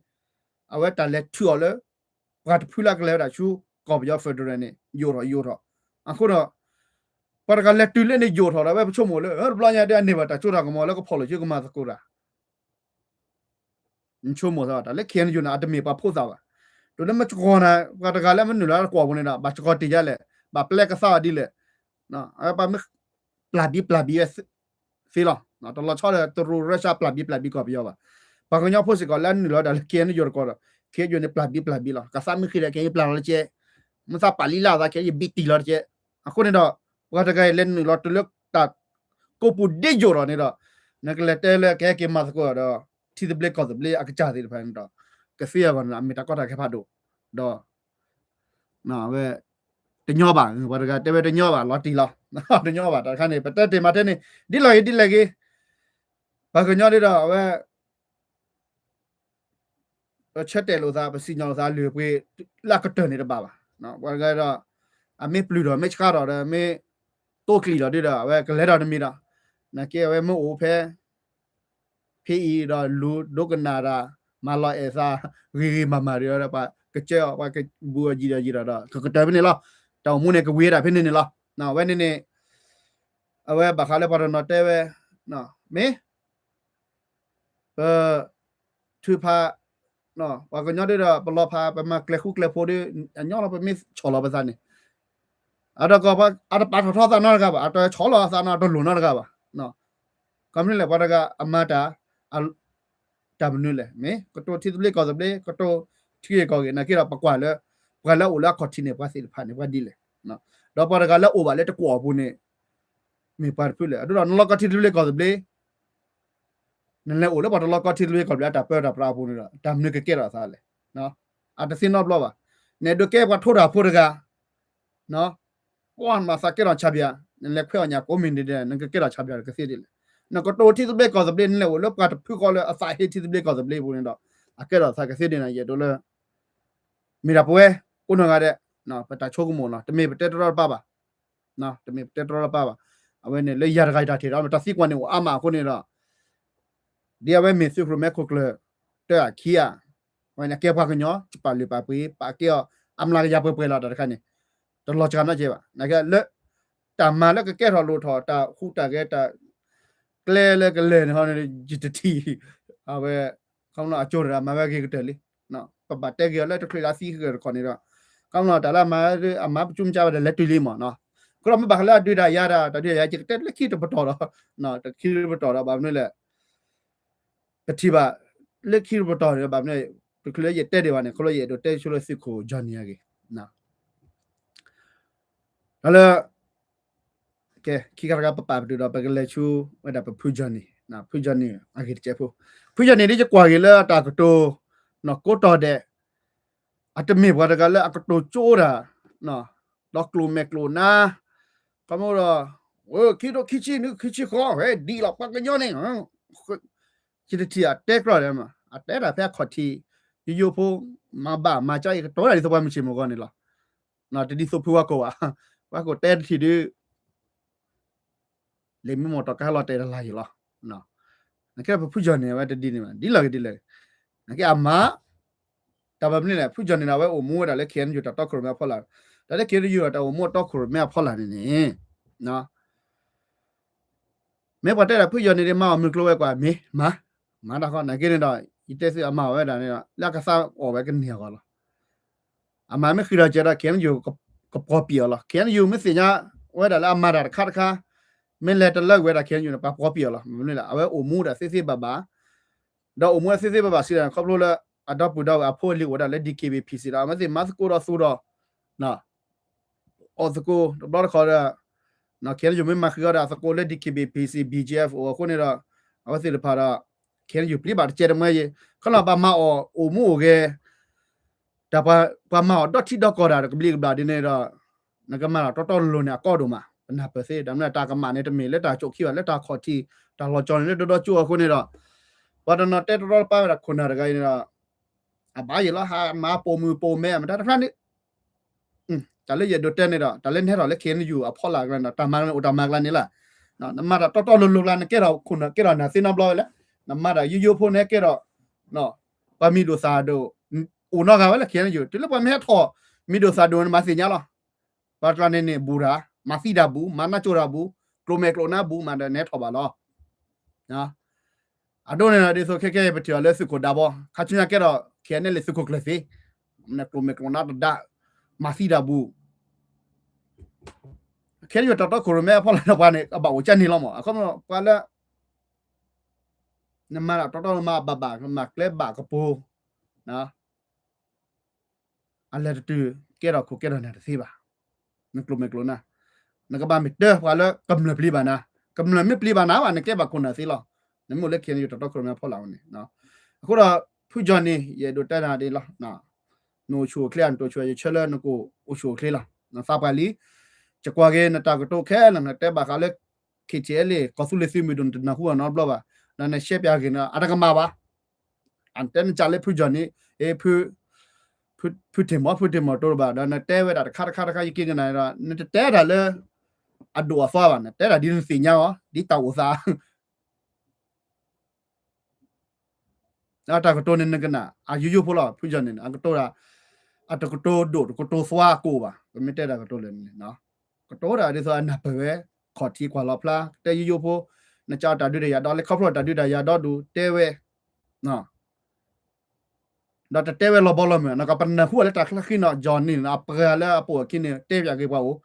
အဝဲတၢ်လဲၤထုးအီၤလၢ ပှၤတဖုလၢကလဲၤဝဲဒၣ်ဆူ ကီၢ်ပယီၤ federal န့ၣ် ယိာ်ထီၣ်ယိာ်ထီၣ် အဃိဒီး ပှၤတဂၤလဲၤတုၤလၢန့ၣ်ယိာ်ထီၣ်ဒီး ဝဲပဆိကမိၣ်လၢ တဘျီညါဒ်အန့ၢ်ဘၣ်တၢ်စိတၢ်ကမီၤလၢကဖီၣ်လိာ်စုကမၤသကိးတၢ် ဆိကမိၣ်သးတၢ်လၢ K N U န့ၣ် အတမ့ၢ်ပှၤဖိသၣ်ဘၣ်. တုၤလၢမ့ၢ်ကီၤနၤ ပှၤတဂၤလၢမနုၤလၢတကွီၢ်ပူၤန့ၣ်ဒီး ဘၣ်စကီၤတ့ၢ်ယါလဲၣ် ဘၣ်ပျဲကသါအီၤဒ်လဲၣ် ပမ့ၢ်ပျၢ်ဘံပျၢ်ဘံဝဲသ့လီၤ. တလီၤဆီဒီးတရူး Russia ပျၢ်ဘံပျၢ်ဘံကီၢ်ပယီၤဘၣ်. ပှၤကညီဖိစ့ၢ်ကီးလၢအနုာ်လီၤဝဲဒၣ်လၢ K N U တကီၢ်ဒီး K N U န့ၣ် ပျၢ်ဘံပျၢ်ဘံလီၤ. ကသါမ့ၢ်ဃ့ဒီး K N U ပျၢ်လီၤတကဲ မ့ၢ်သးပာ်လံလၢအသး K N U ဘံတံၢ်လီၤတကဲ. အဃိန့ၣ်ဒီး ပှၤတဂၤအံၤလဲၤနုာ်လီၤတုၤလၢတၢ်ကိးပူၤဒ့ယိာ်ထီၣ်န့ၣ်ဒီး နကလဲၤတဲလၢကဟဲက့ၤမၤသကိးဒီး ထံသဘျ့ကီၢ်သဘျ့အကစၢ်သ့ၣ်တဖၣ်န့ၣ်ဒီး ကသ့အဂီၢ်န့ၣ်ဒီး အမ့ၢ်တၢ်ကီတၢ်ခဲဖးဒိၣ် ဒီး ဝဲ တညီဘၣ် ပှၤတဂၤတဲဝဲတညီဘၣ် လီၤတံၢ်လီၤ တညီဘၣ် တၢ်တခါန့ၣ် ပတဲတ့ၢ်မၤထဲန့ၣ် ဒ်လဲၣ်ဂ့ၤဒ်လဲၣ်ဂ့ၤ ပှၤကညီဒ်ဒီး အဝဲ ပဆၢတဲာ်လိာ်သး ပစံၣ်ညီၣ်လိာ်သး လုၢ်ပှ့ၤလၢအကတၢၢ်န့ၣ်တဘၣ်ဘၣ်. ပှၤတဂၤဒီး အမ့ၢ်ပျုၢ်ထီၣ် မ့ၢ်ဆှးထီၣ်ဒီး မ့ၢ်တိကျံၣ်ထီၣ်ဒ်ဒီး အဝဲကလဲၤထီၣ်တမံၤဒီး နာ်က့အဝဲမ့ၢ်အိၣ်ဖဲ ဖဲအံၤဒီးလူၤဒိကနၣ်တၢ် မၤလီၤအဲၣ်သး ဂ့ၤဂ့ၤမၤမၤဒီး ပှၤကစၢအီၤ ပှၤကဘူးအီၤယံာ်ဒီးယံာ်ဒီး ကကတၢၢ်ဖဲန့ၣ်လီၤ. တၢ်အိၣ်မူန့ၣ် ကဝံၤဒၣ်ဖဲန့ၣ်န့ၣ်လီၤ. ဝဲန့ၣ်န့ၣ် အဝဲဘၣ်ဃးလၢပှၤတနီၤတဲဝဲ မ့ၢ် ပ ထုးဖး ပှၤကညီဒ်ဒီး ပလီၤဖး ပမၤကျဲဃူကျဲဖိးဒီး အညီလီၤ ပမ့ၢ်ဆီၣ်လီၤပသးန့ၣ် အတကီၢ် အတပာ်ထီၣ်ထီသးနီတဂၤဘၣ် အတဆီၣ်လီၤအသးနီ တလိၣ်နီတဂၤဘၣ်. ကမနုၤလဲၣ် ပှၤတဂၤအမၤတၢ် တၢ်မနုၤလဲၣ် မ့ၢ်ကတိၤထံသဘျ့ကီၢ်သဘျ့ ကတိၤထံဂ့ၢ်ကီၢ်ဂ့ၢ် နာ်က့ဒီး ပကွၢ်လၢ ပှၤလၢအအိၣ်လၢအခီၣ်ထံးန့ၣ် ပှၤသ့ၣ်တဖၣ်န့ၣ် ပှၤဒ်လဲၣ် ဒီးပှၤတဂၤလၢအအိၣ်ဘၣ်လၢတကွီၢ်အပူၤန့ၣ် မ့ၢ်ပှၤတဖုလဲၣ်. အဒိဒီး နလီၢ်ကီထံသဘျ့ကီၢ်သဘျ့ နလဲၤအိၣ်လၢပှၤတလီၢ်ကီထံသဘျ့ကီၢ်သဘျ့အတၢ်ပၢတၢ်ပြးအပူၤန့ၣ်ဒီး တၢ်မနုၤကကဲထီၣ်အသးလဲၣ်. အတသ့နီတဘျီဘၣ်. နအဲၣ်ဒိးကဲပှၤထိတၢ်ဖိတဂၤ ပှၤမၤသးကဲထီၣ်ဆၣ်ဘျါ, နလဲၤခွဲးအီၣ်ညၣ်ကိးမံၤဒဲးဒဲး နကကဲထီၣ်ဆၣ်ဘျါဒီးကသ့ဒ်လဲၣ်. နကတိၤထံသဘျ့ကီၢ်သဘျ့ နလဲၤအိၣ်လၢပှၤတဖုဃီလၢအသးဟ့ထံသဘျ့ကီၢ်သဘျ့အပူၤန့ၣ်ဒီး အကဲထီၣ်သးကသ့ဒ်န့ၣ် ယအဲၣ်ဒိးလၢ မ့ၢ်ဒၣ်ပဝဲကိးနီၢ်ဂၤဒဲး ပတၢ်ဆိကမိၣ်လီၤ. တမ့ၢ်ပတဲတရီတပါဘၣ် တမ့ၢ်ပတဲတရီတပါဘၣ်. အဝဲန့ၣ်လၢယၤတဂၤယတၢ်ထံၣ်ဒီး တၢ်သံကွၢ်န့ၣ်အိၣ်အါမးအဃိန့ၣ်ဒီး ဒ်အဝဲမ့ၢ်သုးခိၣ်မဲခိၣ်ကျၢၢ် တၢ်အခံဧါ, အဝဲန့ၣ်အကဲပှၤကညီ ပာ်လုၢ်ပာ်ပှ့ၤ ပာ်ကဲအီၤ အမျးကယၤပှဲၤပှဲၤလီၤ တၢ်တခါန့ၣ် တလီၤစှၤနီတကဲဘၣ်. နာ်က့လၢ တၢ်မၤလၢကကဲထီၣ်လိၣ်ထီၣ် တၢ်ဟူးတၢ်ဂဲၤ တၢ်ကျဲလၢကလဲၤန့ၣ်ဟီန့ၣ် ယတထံၣ် အဝဲ ခီဖျိအကၠိတဂၤမၤဝဲဂ့ၤကတၢၢ်လံ. ပဘၣ်တဲဂ့ၤအီၤလၢတချုးလၢအသံဃ့ၢ်တခီန့ၣ်ဒီး တၢ်လၢအမၤ အမၤပကၠူမကၢဝဲဒီးလဲၤတုၤလံမးနီၤ. အဃိဒီးမ့ၢ်ဘၣ်ဃးလၢအဒုးတၢ်ယၤတၢ် တၢ်ဒုးတၢ်ယၤ ယကတဲလၢခံတပတီၢ်ဒီး တခံတပတီၢ်ဒီး ဘၣ်မနုၤလဲၣ် ပထံၣ်ဘၣ် လၢခံတပတီၢ်န့ၣ် ဘၣ်မနုၤ တချုးလၢယတဲဒံးဘၣ်န့ၣ် ခီဖျိလၢယအဲၣ်ဒိးတဲဆိလၢသုးခိၣ် Johnny အဂ့ၢ် တၢ်လၢ ကဲ ခံခါတခါပပာ်ပတုာ်ဒီး ပကလဲၤဆူဝဲဒၣ်ပဖု Johnny, ဖု Johnny အဂ့ၢ်တစဲးဖိ, ဖု Johnny ဒ်ယကွၢ်ဂ့ၤလၢတၢ်ကတိၤ နီၢ်ကိးတီၤဒဲး အတမ့ၢ်ပှၤတဂၤလၢအကတိၤကၠိတၢ် ဒီးကျိာ်မဲာ်ကျိာ်နါ, ခီမီဒီး ခံကထိခံဆံနွံ ခံဆံဃိး ဟဲဒ်လီၤပှၤကညီန့ၣ် ယတထံၣ်အတဲကြီဒီး အတဲတၢ်ဖဲအခီၣ်ထံး ယိယိဖိ မၤဘၣ်မၤကၠီအံၤ ကတိၤတၢ်ဒ်သိးပှၤမုၢ်ဆ့ၣ်မုၢ်ဂီၤန့ၣ်လီၤ. တဒ်သိးဖုဝါကိာ်ဘၣ်, ဝါကိာ်တဲတထံၣ်ဒုး လံာ်မံမီၢ်တီၤကဟဲလီၤတဲာ်တလၢ်ယံၤလီၤ. နကဲပဖု Johnny န့ၣ် အဝဲတဒ်န့ၣ်ဘၣ် ဒ်လီၤက့ၤဒ်လဲၣ်, နကဲအမါ တၢ်ဘၣ်မနုၤလဲၣ် ဖု Johnny န့ၣ် အဝဲအိၣ်မူဝဲဒၣ်လၢ KNU တၢ်တီခိၣ်ရိၣ်မဲအဖီလာ်, တၢ်လၢ KNU တၢ်အိၣ်မူအတီခိၣ်ရိၣ်မဲအဖီလာ်န့ၣ်န့ၣ် မ့ၢ်ပှၤတဲဒၣ်ဖု Johnny န့ၣ် မၤအီၣ်မုၢ်ကျိၤဝဲၤကွာ် မ့ၢ်မၤ, မၤတၢ်ဃီ နာ်က့န့ၣ်ဒီး ယတဲသုအမၤအီၣ်ဝဲဒၣ်န့ၣ်ဒီး လၢအကသါအီၣ်ဝဲကန့ၢ်အဂီၢ်လီၤ. အမၤမ့ၢ်ဃံးဒီးစဲးဒီး KNU ကပှီၤပံာ်အီၤလီၤ. KNU မ့ၢ်သ့ၣ်ညါဝဲဒၣ်လၢအမၤတၢ်တခါတခါ မ့ၢ်လဲၤတလၢကွံာ်ဝဲဒၣ် KNU န့ၣ် ပှၤပှီၤပံာ်အီၤလီၤ. မ့ၢ်လၢအဝဲအိၣ်မူဒၣ်သ့သ့ဘၣ်ဘၣ် ဒီးအိၣ်မူဝဲသ့သ့ဘၣ်ဘၣ်စံးဒၣ် ခီဖျိလၢ အဒီပုၢ်ဒီဝဲၢ်အဖိအလံၤအိၣ်ဝဲဒၣ်လၢ DKBA PC ဒီး အဝဲသ့ၣ်မၤသကိးဒီးသူဒီး အီၣ်သကိး တဘျီတခီၣ်ဒီး KNU မ့ၢ်မၤဃံးအီၤဒီးအသကိးလၢ DKBA PC BGF အိၣ်အဃိန့ၣ်ဒီး အဝဲသ့ၣ်တဖၣ်ဒီး KNU ပျံၤဘၣ်တကဲတမှဲယဲ ခီလီၤ ပှၤမၤအီၣ်အိၣ်မူအိၣ်ဂဲၤ တၢ်ပှၤမၤအီၣ်ဒီထံဒီကီၢ်တၢ်တကဘျံးကဘျၣ်ဒ်န့ၣ်ဒီး နကမၤတၢ်တီတီလိၤလိၤန့ၣ် အကီဒိၣ်မး ပနၢ်ပၢၢ်သ့ တၢ်မနုၤတၢ်ကမၣ်န့ၣ် တမ့ၢ်လၢတၢ်ကိၣ်ခံဘၣ် လၢတၢ်ခီၣ်ထံး တၢ်လီၤကၠီၤန့ၣ်လၢဒီဒီကၠိအဃိန့ၣ်ဒီး ပှၤတနီၤတဲတရီတပါဝဲဒၣ်ခိၣ်နၢ်တဂၤအံၤန့ၣ်ဒီး အဘၣ်ယဲလီၤ ဟးမၤပိာ်မုၣ်ပိာ်မဲမတၤတဖျါန့ၣ် တၢ်လၢယအဲၣ်ဒိးတဲန့ၣ်ဒီး တၢ်လၢနဟဲထီၣ်လၢ KNU အဖီလာ်ကျါန့ၣ်ဒီး တၢ်မၤကျါန့ၣ် အိၣ်တၢ်မၤကျါန့ၣ်လီၤ. နမၤတၢ်တီတီလိၤလိၤကျါ နကဲထီၣ်ခိၣ်နၢ်ကဲထီၣ်နၢ်သ့နီတဘျီဝဲလဲၣ်. နမၤတၢ်ယိယိဖိန့ၣ်ကဲထီၣ် ပှၤမံၤဒိၣ်သၣ်ဒိၣ် အိၣ်နီတဂၤဝဲလၢ KNU တုၤလၢပှၤမ့ၢ်ဟဲထီၣ် မံၤဒိၣ်သၣ်ဒိၣ်န့ၣ် မၤသ့ၣ်ညါလီၤ. ပှၤကျါန့ၣ်န့ၣ် ဘူးတၢ် မၤသံတၢ်ဘူး မၤနၢ်ကၠိတၢ်ဘူး ကျိာ်မဲာ်ကျိာ်နါဘူး မၤဒီးနဟဲထီၣ်ဘၣ်လီၤ. အဒိန့ၣ်ဒီး ဒ်သိးခဲကဲပထံၣ်အီၤလၢသုးခိၣ်ဒါဘီ ခါဆူညါကဲထီၣ် KNLA သုးခိၣ်ကျၢၢ်သ့ ကျိာ်မဲာ်ကျိာ်နါတဒါ မၤသံတၢ်ဘူး ခဲအံၤတၢ်တီခိၣ်ရိၣ်မဲအဖီလာ်ဒီးပှၤန့ၣ် အဘၣ်အိၣ်ကၢ်န့ၣ်လီၤမး အခီပညီပှၤလၢ နမၤတၢ်တီတီလၢမၤဘၣ်ဘၣ် မၤကျဲဘၣ်ကပိၤ အလဲၤတတုၤ ကဲထီၣ်ခိၣ်ကဲထီၣ်နၢ်တသ့ဘၣ်. နကျိာ်မဲာ်ကျိာ်နါ နကဘၣ်မ့ၢ်တၢ်ပှၤလၢကမျၢၢ်ပျံၤဘၣ်နၤ, ကမျၢၢ်မ့ၢ်ပျံၤဘၣ်နၤဘၣ် နကဲဘၣ်ခိၣ်နၢ်သ့လီၤ. နမ့ၢ်အိၣ်လၢ KNU တၢ်တီခိၣ်ရိၣ်မဲအဖီလာ်န့ၣ် အဃိဒီး ဖုကၠီၣ်န့ၣ် ယအဲၣ်ဒိးတဲနၤဒ်လီၤ. နအိၣ်ဆူၣ်အိၣ်ချ့ နတအိၣ်ဆူၣ်အိၣ်ချ့ ယဆၢလၢနကအိၣ်ဆူၣ်အိၣ်ချ့လီၤ. နသးပှၢ်လံ, ယကွၢ်က့ၤနတၢ်ကတိၤခဲလၢာ် နတဲဘၣ်ဃးလၢ KTLA ကီၢ်သူလ့ၤသုးမုၢ်ဒိၣ် နတနၢ်ဟူအီၤနီတဘျီဘၣ်. ဒီးနရှဲပၠးဂ့ၢ်န့ၣ် အတကမၣ်ဘၣ်. အတဲနကၢ်လၢဖုကၠီၣ်န့ၣ် ဖုတ့ၢ်မီၢ် ဖုတ့ၢ်မီၢ်တိဘၣ် ဒီးနတဲဝဲဒၣ်တခါတခါတခါ ယက့ၤကနၣ်ဒီး နတတဲတၢ်လၢ အဒိၣ်အသွါဘၣ် နတဲတၢ်ဒ်နသ့ၣ်ညါအီၤ ဒ်တၢ်အိၣ်သး အတၢ်ကတိၤန့ၣ်နကနၣ် အယိယိဖိလီၤ ဖုကၠီၣ်န့ၣ် အကတိၤတၢ် အတကတိၤဒိၣ်တကတိၤသွါကိးဘၣ် ပမ့ၢ်တဲတၢ်ကတိၤလၢာ်န့ၣ် ကတိၤတၢ်ဒ်သိးအနၢ်ပၢၢ်ဝဲ ခီၣ်ထံးကွၢ်လီၤဖျါ တဲယိယိဖိ နကၢ်တၢ်ဒုးတၢ်ယၤဒီး လဲၤခီဖျိတၢ်ဒုးတၢ်ယၤဒီဒူၣ် တဲဝဲ ဒီးတတဲဝဲလီၤဘီလီၤမုၢ် နကပနၢ်ဟူအီၤလၢတၢ်ချၢဃံနီၤ ကၠီၣ်န့ၣ် အပှၤလၢအပိာ်အခံန့ၣ် တဲပၠးက့ၤပှၤအိၣ်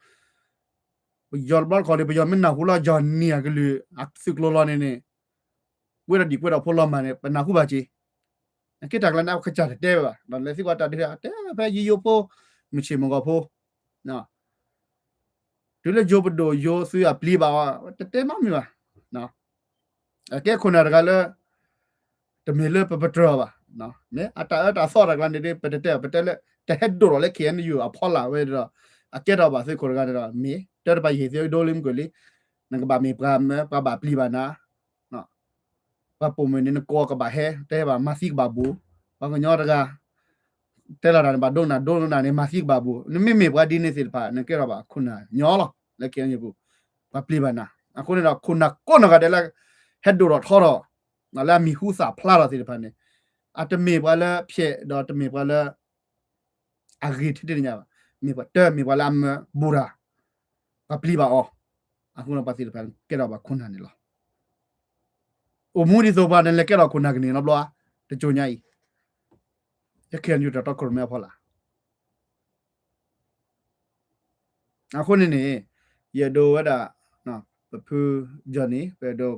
ပယီၤတဘျီတခီၣ်န့ၣ် ပယီၤမ့ၢ်နၢ်ဟူလီၤ ကၠီၣ်န့ၣ်အကလုၢ် အသုးကျိၤလီၤန့ၣ်န့ၣ် ကွဲဒီးဒံၣ်ကွဲဒီးဖိလီၤမၢ်န့ၣ် ပနၢ်ဟူဘၣ်က့ၤ နက့တၢ်ကျါန့ၣ် အကစၢ်တတဲဝဲဘၣ် ဒီးလဲၤသံကွၢ်တၢ်ဒုး အတဲဖဲယိယိဖိ မုၢ်ဆ့ၣ်မုၢ်ဂီၤဖိ တုၤလၢယိပဒိၣ်ယိသုးအပျံၤဘၣ်အီၤ တတဲနီတမံၤဘၣ်. အကဲခိၣ်နၢ်တဂၤလၢ တမ့ၢ်လၢပပတြၢၤအီၤဘၣ်. မ့ၢ်အတၢ်အၢတၢ်သီတၢ်ကျါန့ၣ် ပတတဲ ပတဲလၢ တဟဲဒိၣ်ထီၣ်လၢ KNU အဖီလာ်ဝဲဒီး အကဲထီၣ်ဘၣ်သုးခိၣ်တဂၤန့ၣ်ဒီး မ့ၢ်တၢ်တပၤယဟ့ၣ်သ့ဒိလံမုၢ်ကၢၢ်လံ နကဘၣ်မ့ၢ်ပှၤမၢ ပှၤဘၣ်ပျံၤဘၣ်နၤ ပှၤပိာ်မုၣ်န့ၣ် နကိးကဘၣ်ဟဲ တဲဘၣ်မၤသံကဘၣ်ဘူး, ပှၤကညီတဂၤ တဲလီၤတၢ်န့ၣ် ဘၣ်ဒိနၤဒိနၤန့ၣ် မၤသံကဘၣ်ဘူး, နမ့မ့ၢ်ပှၤဒ်န့ၣ်သ့ၣ်တဖၣ် နကဲထီၣ်ဘၣ်ခိၣ်နၢ်ညီလီၤ လၢ KNU ပူၤ, ပှၤပျံၤဘၣ်နၤ, အဃိန့ၣ်ဒီး ခိၣ်နၢ်ကိးနီၢ်ဂၤဒဲးလၢ ဟဲဒိၣ်ထီၣ်ထီထီၣ် လၢအမံၤဟူသၣ်ဖျါထီၣ်သ့ၣ်တဖၣ်န့ၣ် အတမ့ၢ်ပှၤလၢဖျဲးဒီးတမ့ၢ်ပှၤလၢ အဂ့ၤထဲတညါဘၣ်, မ့ၢ်ပှၤတၢ်မ့ၢ်ပှၤလၢအမၢဘူးတၢ်, ပှၤပျံၤဘၣ်အီၤ, အဃိန့ၣ်ပှၤသ့ၣ်တဖၣ်ကဲထီၣ်ဘၣ်ခိၣ်နၢ်န့ၣ်လီၤ. အိၣ်မူဒ်သိးပှၤန့ၣ်လဲၤကဲထီၣ်ခိၣ်နၢ်ကန့ၢ်နီတဘျီဧါ, တကၠိညါအံၤ, ယ KNU တၢ်တီခိၣ်ရိၣ်မဲအဖီလာ် အဃိန့ၣ်န့ၣ် ယအဲၣ်ဒိးဝဲဒၣ် ပဖု Johnny ပအဲၣ်ဒိး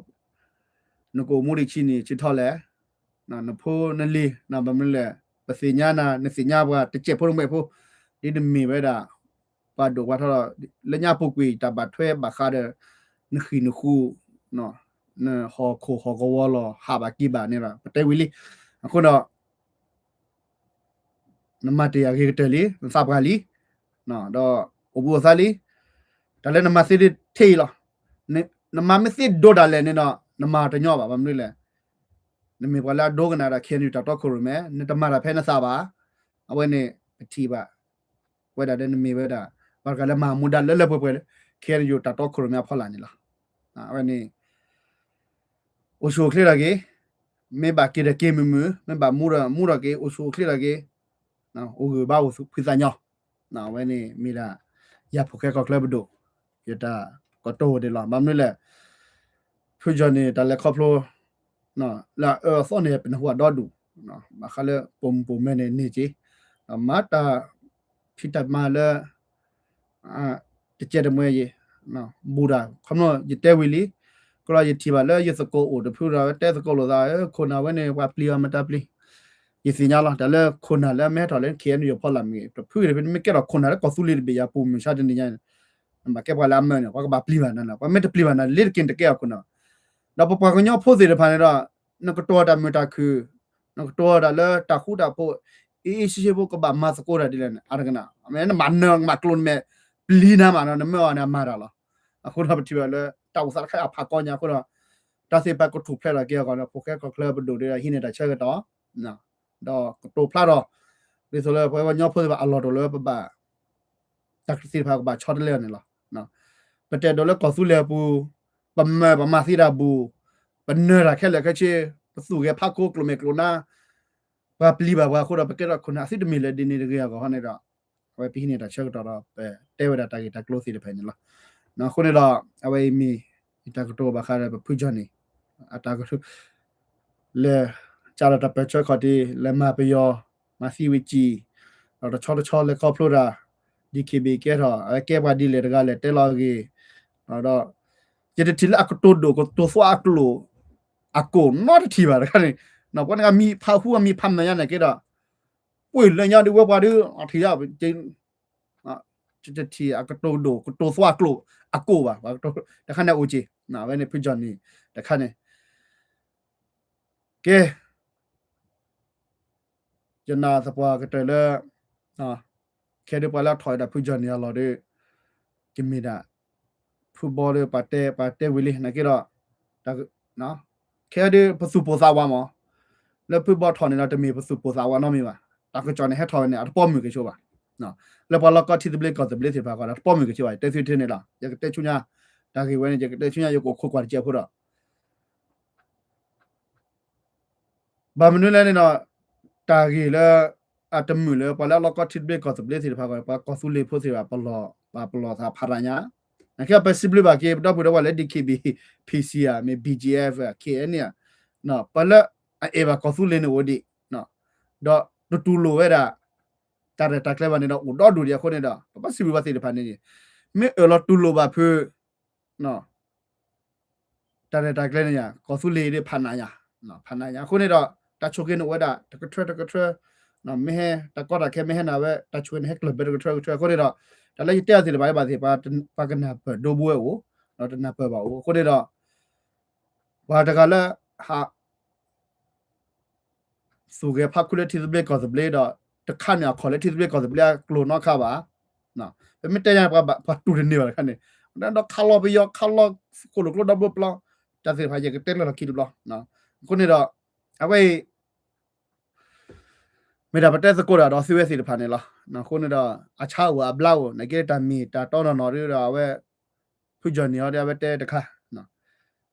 နကအိၣ်မူဒံးဆံနံၣ်ဆံထီလဲၣ်, နဖိနလံၤ ဘၣ်မနုၤလဲၣ် ပသ့ၣ်ညါနၤ နသ့ၣ်ညါပှၤတစဲးဖိတမှဲးဖိ ဒ်နမ့ၢ်ဝဲဒၣ် ပှၤဒိၣ်ပှၤထီထီၣ် လၢညါပူၤကွံာ် တၢ်ဘၣ်ထွဲဘၣ်ဃးဒီး နဃံၢ်နဃုာ် နဟီၣ်ခိၣ်ဟီၣ်ကဝီၤလီၤ ဟးဘၣ်က့ၤဘၣ်န့ၣ်ဒီး ပတဲဝံၤလံ. အဃိဒီး နမၤတ့ၢ်အဂ့ၤကတၢၢ်လံ နသးပှၢ်လံ ဒီးအိၣ်ဘူးအိၣ်သးလံ. တၢ်လၢနမၤသ့ဒ်ထဲအံၤလီၤ. နမၤမ့ၢ်သ့ဒိဒၣ်လဲာ်န့ၣ်ဒီး နမၤတညီဘၣ် ဘၣ်မနုၤလဲၣ်. နမ့ၢ်ပှၤလၢအဒိကနၣ်ဒီး ခ့ၣ်အဲၣ်ယူၣ် တၢ်တီခိၣ်ရိၣ်မဲ နတမၤတၢ်ဖဲနသးဘၣ်. အဝဲန့ၣ် ပထံၣ်ဘၣ် ဝဲဒၣ်လၢနမ့ၢ်ဝဲဒၣ် ပှၤတဂၤလၢမၤမူဒါလၢလၢပှဲၤပှဲၤလၢ ခ့ၣ်အဲၣ်ယူၣ် တၢ်တီခိၣ်ရိၣ်မဲအဖီလာ်န့ၣ်လီၤ. အဝဲန့ၣ် အိၣ်ဆူၣ်အိၣ်ချ့ထီၣ်က့ၤ, မ့ၢ်ဘၣ်က့ၤဒီးက့ၤမုာ်မုာ်, မ့ၢ်ဘၣ်မူဒီးမူထီၣ်က့ၤ, အိၣ်ဆူၣ်အိၣ်ချ့ထီၣ်က့ၤ, အိၣ်ဂၢၢ်ဘါအိၣ်ဖှံသးညီ, အဝဲန့ၣ်မ့ၢ်ဒၣ် ယၤဖိၣ်ဃဲကီၢ်ချၢပဒိၣ် ယတၢ်ကတိၤဒ်လီၤ. ဘၣ်မနုၤလဲၣ်, ဖုကၠီၣ်န့ၣ် တၢ်လဲၤခီဖျိ လၢအအၢအသီန့ၣ် ပနၢ်ဟူအဒီဒူၣ်, ဘၣ်ဃးလၢပိာ်မုၣ်ပိာ်မၢၤန့ၣ်န့ၢ်က့ၤ, မၤတၢ်ဖံးတၢ်မၤလၢ တကဲတမှဲယံၤ, ဘူးဒၣ် ခီဖျိယတဲဝံၤလံ, ကလီယထံၣ်ဘၣ်လၢယသကိးအိၣ်တဖုဒီး တဲသကိးလိာ်သး ခိၣ်နၢ်ဝဲန့ၣ် ပှၤပျံၤအီၤမတၤပျံၤ, ယသ့ၣ်ညါလီၤ တၢ်လၢခိၣ်နၢ်လၢမ့ၢ်ဟဲထီၣ်လၢ ခ့ၣ်အဲၣ်ယူၣ် အဖီလာ်မ့ၢ်ဂ့ၤ တဖုဂ့ၤတဖု မ့ၢ်ကဲထီၣ်ခိၣ်နၢ်လၢကီၢ်သူလ့ၤတဘ့ၣ် ယၤပိာ်မုၣ်ဆါတနံၤညါန့ၣ်, နဘၣ်ကဲပှၤလၢအမၢန့ၣ် ပှၤကဘၣ်ပျံၤဘၣ်နၤလီၤ, ပှၤမ့ၢ်တပျံၤဘၣ်နၤ လ့ၤတက့ၤနတကဲအခိၣ်နၢ်, ဒီးပပှၤကညီဖိသ့ၣ်တဖၣ်န့ၣ်ဒီး နကတိၤတၢ်မုာ်တၢ်ခုၣ်, နကတိၤတၢ်လၢတၢ်ဃူတၢ်ဖိး, အ့ၣ်အ့ၣ်ဆ့ဆ့ဖိ ကဘၣ်မၤသကိးတၢ်ဒ်လဲၣ်န့ၣ် အါတကနၣ်, မ့ၢ်နဘၣ်နၢၤမၤကျိၤနမဲာ် ပျံၤနၤမးဒီး နမၢအီၤန့ၣ် အမၤတၢ်လီၤ. အဃိဒီးပထံၣ်ဘၣ်လၢ တၢ်အိၣ်သးတခါအဖးကီညါအဃိဒီး တၢ်သ့ၣ်တဖၣ်ကထူၣ်ဖျဲးထီၣ်က့ၤအဂီၢ်န့ၣ် ဖိၣ်ဃဲကီၢ်ချၢပဒိၣ်ဒီး ဟံးန့ၢ်တၢ်ဆၢကတီၢ် ဒီးကတိၤဖျါထီၣ် ဒ်သိးလၢပဝဲပှၤကညီဖိသ့ၣ်တဖၣ်အလီၢ်တအိၣ်လၢပဘၣ် တၢ်ကသ့ၣ်တဖၣ်ကဘၣ်ဆီတလဲအီၤန့ၣ်လီၤ. ပတအဲၣ်ဒိးလၢကီၢ်သူလ့ၤအပူၤ ပမၤပမၤသံတၢ်ဘူၣ်, ပနၢၤတၢ်ခဲလၢာ်ခဲဆ့, ပသူၣ်ဂဲၤဖးခိကျိာ်မဲာ်ကျိာ်နါ, ပှၤပျံၤဘၣ်ပှၤအဃိဒီး ပကဲထီၣ်ခိၣ်နၢ်အသုတမ့ၢ်လၢၤဒ်န့ၣ်တဂ့ၤအဂီၢ်န့ၣ်ဒီး အဝဲပဟံးန့ၢ်တၢ်ဆၢကတီၢ်ဒီး ပတဲဝဲဒၣ်တၢ်ဂ့ၢ်တၢ်ကျိၤသ့ၣ်တဖၣ်န့ၣ်လီၤ. အဃိန့ၣ်ဒီး အဝဲအံၤမ့ၢ် ယတၢ်ကတိၤဘၣ်ဃးဒီးပဖုကၠီၣ်န့ၣ် အတၢ်ကတိၤ လဲၤ ကၢ်ဒီးတၢ်ပၢၢ်ဆၢခီၣ်ထံး လဲၤမၤပယီၤ မၤသံဝံၤစံၣ်, ဒီးတဆီတဆီလဲၤခီဖျိတၢ် DKBA ကဲထီၣ် အဝဲကဲပှၤဒ်လဲၣ်တဂၤလဲၣ် တဲလီၤအဂ့ၢ်, ဒီး ယတထံၣ်လၢအကတိၤဒိၣ်ကတိၤသွါအကျိာ် အကိာ်နီတထံၣ်ဘၣ်တခါန့ၣ်, ပှၤန့ၣ်မံဖးဟူအမံဖးမၢၤညါန့ၣ်က့ဒီး ပှ့ၤလၢညါဒ်ဝဲပှၤဒ် အထံၣ်ယါ တထံၣ်အကတိၤဒိၣ်ကတိၤသွါကျိာ်အကိာ်ဘၣ်, တခါန့ၣ်အိၣ်က့ၤ အဝဲန့ၣ်ဖုကၠီၣ်န့ၣ် တခါန့ၣ် ကဲ ယနာ်သပှၢ်ကတၢၢ်လၢ ခဲဒ်ပှၤလၢအထီၣ်ဝဲဒၣ်ဖုကၠီၣ်န့ၣ်အလီၢ်ဒီး ကမ့ၢ်ဒၣ် ဖုဘီဒီးပှၤတဲ ပှၤတဲဝံၤလံ နာ်က့ဒီး ခဲဒ်ပသူၣ်ပိာ်သးဝးမး လၢဖုဘီထီၣ်န့ၣ်ဒီး တမ့ၢ်ပသူၣ်ပိာ်သးဝးနီတမံၤဘၣ်. တၢ်ကစီၣ်န့ၣ်ဟဲထီၣ်ဝဲန့ၣ် အတပိာ်မုၣ်က့ၤဆိဘၣ်. လၢပှၤလီၢ်ကီထံသဘျ့ကီၢ်သဘျ့သ့ၣ်တဖၣ်ဃီဒီး တပိာ်မုၣ်က့ၤဆိဘၣ် တဲသုထဲန့ၣ်လီၤ. ယကတဲဆူညါ တၢ်ဂ့ၢ်ဝဲန့ၣ် ယကတဲဆူညါ ယကအိၣ်ခိးကွၢ်တကဲးဖိဒီး ဘၣ်မနုၤလဲၣ်န့ၣ်ဒီး တၢ်ဂ့ၢ်လၢ အတမုာ်လၢ ပှၤလၢအလီၢ်ကီထံသဘျ့ကီၢ်သဘျ့သ့ၣ်တဖၣ်ဃီ ပှၤကီၢ်သူလ့ၤဖိသ့ၣ်တဖၣ် ပလီၢ်သးဖးရၤညါ, နကဲပစံးဘျုးဘၣ်က့ၤ ပဒီပုၢ်ဒီဝဲၢ်လၢ DKBA, PC ဧါ မ့ၢ် BGF ဧါ KNA ဧါ, ပှၤလၢအအဲၣ်ဘၣ်ကီၢ်သူလ့ၤန့ၣ်အိၣ်ဒံး, ဒီးတတူၢ်လိာ်ဝဲဒၣ် တၢ်ရဲၣ်တၢ်ကျဲၤဘၣ်န့ၣ်ဒီး အိၣ်ဒီဒူၣ်ဒံးအဃိန့ၣ်ဒီး ပဘၣ်စံးဘျုးဘၣ်သ့ၣ်တဖၣ်န့ၣ်န့ၣ် မ့ၢ်အၢၣ်လီၤတူၢ်လိာ်ဘၣ်ဖု တၢ်ရဲၣ်တၢ်ကျဲၤန့ၣ်ယါ ကီၢ်သူလ့ၤဒ်ဖးနးယါ, ဖးနးယါအဃိန့ၣ်ဒီး တၢ်ဆိၣ်က့ၤန့ၣ်အိၣ်ဝဲဒၣ် တကထၢတကထၢ, မ့ၢ်ဟဲ တၢ်ကီတၢ်ခဲမ့ၢ်ဟဲနၤဝဲ တၢ်ဆိၣ်က့ၤန့ၣ်ဟဲကျၢၢ်ဘၢတကထၢတကထၢအဃိန့ၣ်ဒီး တၢ်လၢယတဲအီၤသ့ၣ်တဖၣ်ဘၣ်သ့ၣ် ပှၤကနၢ်ပၢၢ်ဒိဘိဝဲအိၣ်, ဒီးတနၢ်ပၢၢ်ဘၣ်အိၣ်အဃိန့ၣ်ဒီး ပှၤတဂၤလၢ ဟး သူၣ်ဂဲၤဖးခူလၢထံသဘျ့ကီၢ်သဘျ့ဒီး တခါန့ၣ်အခီၣ်လၢထံသဘျ့ကီၢ်သဘျ့အကျိၤနီတခါဘၣ်. ပမ့ၢ်တဲညါ ပှၤတူၢ်တန့ၢ်ဘၣ်တခါန့ၣ်, ဒီးခးလီၤပယီၤ ခးလီၤဃိၣ်လိာ်ကျိဒီဘိပျီ, တၢ်သ့ၣ်တဖၣ်ယကတဲလၢလီၢ်ခံတဘျီ, အဃိန့ၣ်ဒီး အဝဲအံၤ မ့ၢ်ဒၣ်ပတဲသကိးတၢ်ဒီးသုဝဲသ့ၣ်တဖၣ်န့ၣ်လီၤ. အဃိန့ၣ်ဒီး အဆါအိၣ်အဘျါအိၣ် နာ်က့တၢ်မ့ၢ်တၢ်တီနီၢ်နီၢ်ဒီး အဝဲ ဖုကၠီၣ်န့ၣ်အီၤဒီး အဝဲတဲတခါ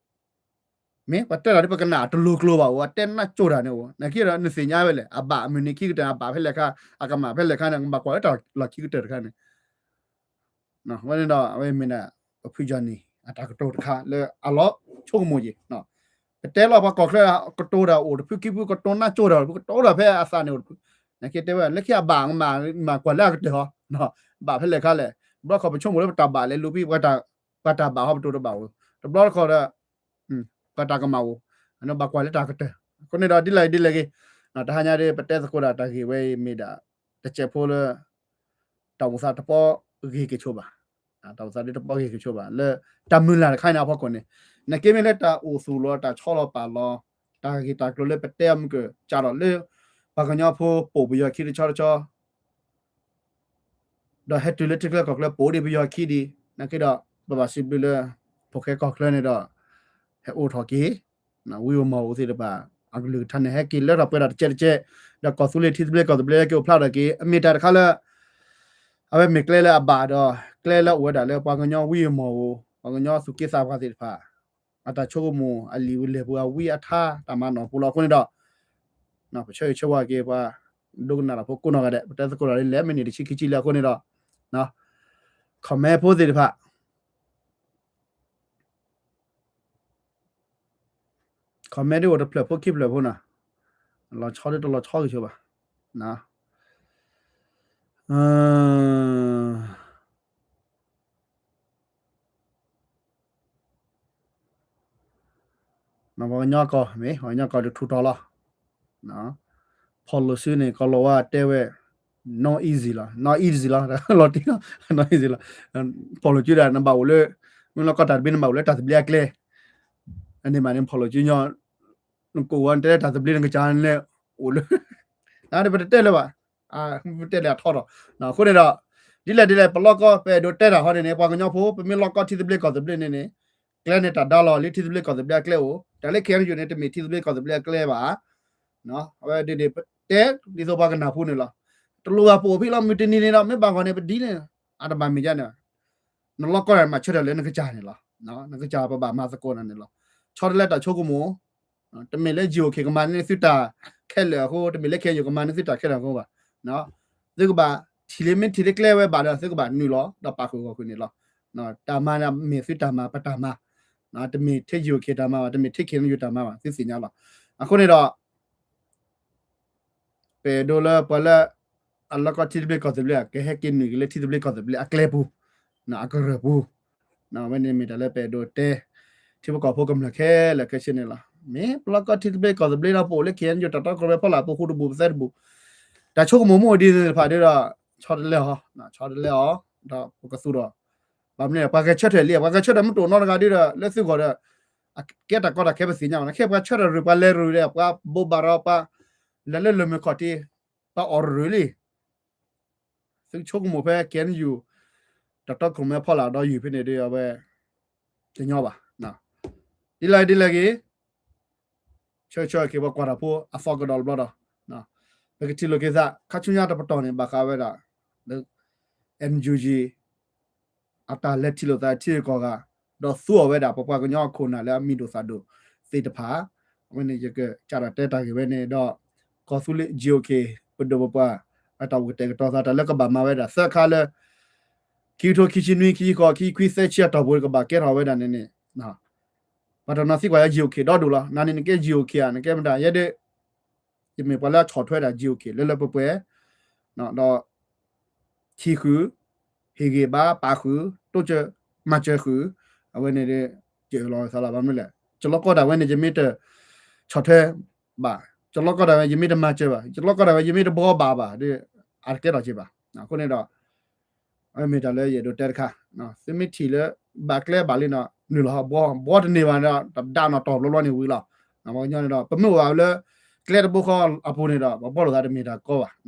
မ့ၢ်ပှၤတဲတၢ်ဒ်ပကနၣ်တလိၤကျိၤဘၣ်အိၣ် အတဲနၢ်ကၠိတၢ်န့ၣ်အိၣ် နာ်က့ဒီးနသ့ၣ်ညါဝဲလဲၣ် အဘၣ်မုၢ်နံၤခံကတၢၢ် အဘၣ်ဖဲလဲၣ်ခါ အကမၣ်ဖဲလဲၣ်ခါန့ၣ် ကဘၣ်ကွၢ်လၢတၢ်လီၢ်ခံကတၢၢ်တခါန့ၣ် ဝဲန့ၣ်ဒီး အဝဲမ့ၢ်ဒၣ် ပဖုကၠီၣ်န့ၣ် အတၢ်ကတိၤတခါလၢအလီၤဆိကမိၣ်က့ၤ ပတဲလီၤပှၤကီၢ်ချၢ ကတိၤတၢ်အိၣ်တဖုခံဖု ကတိၤနၢ်ကၠိတၢ်အိၣ်တဖု ကတိၤတၢ်ဖဲအသးန့ၣ်အိၣ်တဖု နာ်က့တဲဝဲ လၢခံအဘၣ်မၤကွၢ်လၢအကတၢၢ်ဟီ ဘၣ်ဖဲလဲၣ်ခါလဲၣ် တဘျီတခီၣ်ပဆိကမိၣ်လၢပတၢ်ဘၣ်လဲၤလူၤဖံး ပှၤတၢ်ဘၣ်ဟီပတိၤတဘၣ်အိၣ်, တဘျီတခီၣ်ဒီး ပှၤတၢ်ကမၣ်အိၣ်, ဘၣ်ကွၢ်လၢတၢ်ကတၢၢ်. အဃိန့ၣ်ဒီး ဒ်လဲၣ်ဂ့ၤဒ်လဲၣ်ဂ့ၤ, တဟါညါဒီး ပတဲသကိးဒၣ်တၢ်ဂ့ၢ်ဝဲအံၤမ့ၢ်ဒၣ် တစဲးဖိလၢ တၢ်အိၣ်သးတပီဂ့ၤက့ၤဆိဘၣ်, တၢ်အိၣ်သးဒ်တပီဂ့ၤက့ၤဆိဘၣ် လၢတၢ်မုၢ်လၢ်တခါအံၤန့ၣ်အဖီခိၣ်န့ၣ်, နက့မ့ၢ်လၢတၢ်အိၣ်သူၣ်လီၤ တၢ်ဆီလီၤပာ်လီၤ တၢ်ဂ့ၢ်တၢ်ကျိၤလၢပတဲအီၤမုၢ်ကၢၢ် ကးထီၣ်လၢ ပှၤကညီဖိပိာ်ပယီၤခံတဆီတဆီ ဒီးဟဲတုၤလၢထံချၢကီၢ်ချၢ ပိာ်ဒံးပယီၤခံဒံး နာ်က့ဒီး ပဘၣ်စံးဘျုးလၢ ဖိၣ်ဃဲကီၢ်ချၢန့ၣ်ဒီး ဟဲအိၣ်ထီၣ်က့ၤ ဝံဧိၤမီၢ်ဧိၤသ့ၣ်တဖၣ် အကလုၢ်ကထါန့ၣ် ဟဲက့ၤလၢထီၣ်ပှဲၤထီၣ်တကဲးတကဲး, ဒီးကီၢ်သူလ့ၤထံသဘျ့ကီၢ်သဘျ့ ဟဲက့ၤအိၣ်ဖျါထီၣ်က့ၤ အမ့ၢ်တၢ်တခါလၢ အဝဲမ့ၢ်ကျဲလၢအဘၣ်ဒီး ကျဲလၢအိၣ်ဝဲဒၣ်လၢပှၤကညီဝံဧိၤမီၢ်ဧိၤ ပှၤကညီသူၣ်က့သးပှၢ်သ့ၣ်တဖၣ် အတၢ်ဆိကမိၣ်အလံာ်ဝံၤလဲၢ်ပူၤ အဝံအထါတၢ်မၤနီၣ်ပူၤလီၤ. အဃိန့ၣ်ဒီး ပဆၢဂ့ၤဆၢဝါက့ၤပှၤ ဒိကနၣ်တၢ်ဖိကိးနီၢ်ဂၤဒဲး ပတဲသကိးတၢ်လၢလဲၣ် မ့ၢ်န့ၢ်တဆံခံဆံလံ အဃိန့ၣ်ဒီး comment ဖိသ့ၣ်တဖၣ် comment ဒ်အိၣ်တဖျၢၣ်ဖိခံဖျၢၣ်ဖိနီၤ, လီၤဆီဒ်တလီၤဆီက့ၤဆိဘၣ်. ပှၤကညီကီၢ် မ့ၢ်ပှၤကညီကီၢ်တထူးတီၤလီၤ. ဖီၣ်လိာ်စုန့ၣ် ကီၢ်လီၤဝါတဲဝဲ not easy လီၤ not easy လီၤ လီၤတံၢ်လီၤ not easy လီၤ. ဖီၣ်လိာ်စုဒၣ် နဘၣ်အိၣ်လၢ မ့ၢ်လီၢ်ကီၢ်တၢ်တဘ့ၣ် နဘၣ်အိၣ်လၢတၢ်သဘျ့အကျဲ, အန့ၣ်မးန့ၣ် ဖီၣ်လိာ်စုညီ နကိးဝဲ နတဲလၢတၢ်သဘျ့ နကစၢ်န့ၣ် အိၣ်လၢ နပတတဲလၢၤဘၣ်, ပတဲလၢအထီထီၣ်. အဃိန့ၣ်ဒီး ဒ်လဲၣ်ဒ်လဲၣ် ပလီၢ်ကီၢ် ပအဲၣ်ဒိးတဲတၢ်ဟီန့ၣ်န့ၣ် ပှၤကညီဖိ ပမ့ၢ်လီၢ်ကီၢ်ထံသဘျ့ကီၢ်သဘျ့န့ၣ်န့ၣ် ကျဲန့ၣ် တၢ်ဒါလီၤလၢထံသဘျ့ကီၢ်သဘျ့အကျဲအိၣ်, တၢ်လၢ KNU န့ၣ် တမ့ၢ်ထံသဘျ့ကီၢ်သဘျ့အကျဲဘၣ်. အဝဲဒ်န့ၣ် ပတဲဒ်သိးပှၤကနၢ်ဖိန့ၣ်လီၤ. တလိၣ်ဘၣ်ပအိၣ်ဖဲလီၤ မုၢ်တနံၤန့ၣ်ဒီး မ့ၢ်ဘၣ်ဂီၢ်န့ၣ် ပဒ်န့ၣ် အတဘၣ်မ့ၢ်ဒ်န့ၣ် နလီၢ်ကီၢ်န့ၣ် မၤဆၢထၢၣ်လၢနကစၢ်န့ၣ်လီၤ. နကစၢ်ပဘၣ်မၤသကိးနၤန့ၣ်လီၤ. ဆီတလဲတၢ်ဆိကမိၣ်, တမ့ၢ်လၢ GOK ကမၤန့ၢ်သုတၢ်ခဲလၢာ်အဃိ, တမ့ၢ်လၢ KNU ကမၤန့ၢ်သုတၢ်ခဲလၢာ်အဃိဘၣ်. သုကဘၣ်ထံၣ်လၢ မ့ၢ်ထံၣ်လၢကျဲဝဲဘၣ်ဒီး သုကဘၣ်နုာ်လီၤ ဒီးပာ်ဃုာ်ဂီၢ်ဃုာ်န့ၣ်လီၤ. တၢ်မၤန့ၣ်မ့ၢ်သုတၢ်မၤ ပတၢ်မၤ, တမ့ၢ်ထဲ GOK တၢ်မၤဘၣ်, တမ့ၢ်ထဲ KNU တၢ်မၤဘၣ်, သုသ့ၣ်ညါလီၤ. အဃိန့ၣ်ဒီး ပအဲၣ်ဒိးလၢပှၤလၢ အလီၢ်ကီၢ်ထံသဘျ့ကီၢ်သဘျ့ ကဟဲက့ၤနုာ်က့ၤလၢထံသဘျ့ကီၢ်သဘျ့အကျဲပူၤ, အကရၢၢ်ပူၤ, အဝဲန့ၣ်မ့ၢ်တၢ်လၢပအဲၣ်ဒိးတဲ ထံဖိကီၢ်ဖိကမျၢၢ်ခဲလၢာ်ခဲဆ့န့ၣ်လီၤ. မ့ၢ်ပလီၢ်ကီၢ်ထံသဘျ့ကီၢ်သဘျ့ဒီး ပအိၣ်လၢ KNU တၢ်တီကရၢၢ်ဖီလာ် ပဃူတဘူး ပသဲတဘူး, တၢ်ဆိကမိၣ်မ့ၢ်အိၣ်ဒ်န့ၣ်တဖၣ်ဒီး ဆီတလဲအီၤ, ဆီတလဲအီၤ, ဒီးပကသူၣ်ဒီး ဘၣ်မနုၤလဲၣ် ပှၤဂဲၤဆၢထၢၣ်လံ, ပှၤဂဲၤဆၢထၢၣ်မ့ၢ်တအိၣ်နီတဂၤဒီး လၢသုဂီၢ်ဒီး ကဲတၢ်ကီတၢ်ခဲပသ့ၣ်ညါဘၣ်, နခဲပှၤဆၢထၢၣ်ရူၢ် ပှၤလဲၤရူၢ်ဒီး ပှၤဘိးဘၣ်ဒီးပှၤ လဲၤလၢလၢၢ်မုၢ်ခီၣ်ထံး ပှၤအီၣ်ရူၢ်လံ. သုဆိကမိၣ်ဖဲ KNU တၢ်တီခိၣ်မဲဖီလာ်ဒီးယုၢ်ဖဲန့ၣ်ဒီး အဝဲ တညီဘၣ်. ဒ်လဲၣ်ဒ်လဲၣ်ဂ့ၤ ဆၢဆၢက့ၤပှၤကွၢ်တၢ်ဖိအသီကဒီးတဘျီဒီး ပကထံၣ်လိာ်က့ၤသး ခါဆူညါတပတီၢ်န့ၣ် ဘၣ်ဃးဝဲဒၣ် လၢ NUG အတၢ်လဲၤထံၣ်လိာ်သးထံဂုၤကီၢ်ဂၤ ဒီးသူအီၤဝဲဒၣ် ပပှၤကညီအခိၣ်အနၢ်လၢအမံၤဒိၣ်သၣ်ဒိၣ်သ့ၣ်တဖၣ်, အဝဲန့ၣ် ယကစးထီၣ်တဲတၢ်ဂ့ၢ်ဝဲန့ၣ်ဒီး ကီၢ်သူလ့ၤ GOK ပဒိၣ်ပပှၢ် အတၢ်အိၣ်ကတဲာ်ကတီၤသး တၢ်လၢကဘၣ်မၤဝဲဒၣ် သၢခါလၢ ခံကထိခံဆံနွံ ခံဆံဃိး ခံဆံခွံ သၢဆံအတီၢ်ပူၤ ကဘၣ်ကဲထီၣ်ဝဲဒၣ်န့ၣ်န့ၣ် ပှၤတနီၤသံကွၢ်ယၤ GOK ဒီဒူၣ်လီၤ. နၤန့ၣ်နကဲ GOK ဧါ, နကဲမတၤ, ယဲဒၣ် ယမ့ၢ်ပှၤလၢအဆီၣ်ထွဲဒၣ် GOK လၢလၢပှဲၤပှဲၤ, ဒီး ထံၣ်ဃုာ်, ဟ့ၣ်ဂံၢ်ဘါ ပာ်ဃုာ်, တိစၢၤ မၤစၢၤဃုာ်, အဝဲန့ၣ်ဒီး ယအၢၣ်လီၤသးလီၤ. ဘၣ်မနုၤလဲၣ်, ကလီကီၢ်ဒၣ်ဝဲန့ၣ် ယမ့ၢ်တဆီၣ်ထွဲဘၣ်, ကလီကီၢ်ဒၣ်ဝဲ ယမ့ၢ်တမၤစၢၤဘၣ်, ကလီကီၢ်ဒၣ်ဝဲ ယမ့ၢ်တဘှီဘၣ်ဘၣ်ဒီး အတကဲထီၣ်က့ၤဘၣ်. အဃိန့ၣ်ဒီး အဝဲမ့ၢ်တၢ်လၢယအဲၣ်ဒိးတဲတခါ, သုမ့ၢ်ထံၣ်လၢ ဘၣ်ကျဲဘၣ်လံနီၤ နုာ်လီၤ ဘှီတန့ၢ်ဘၣ်ဒီး တဒါနီၢ်တီၢ်ဘျီဘျီန့ၣ်ဝံၤလီၤ. ပှၤကညီန့ၣ်ဒီး ပမ့ၢ်အိၣ်ဘၣ်လၢ ကျဲတဘိဃီအပူၤန့ၣ်ဒီး ပဘှီလိာ်သးတမ့ၢ်တၢ်ကီဘၣ်.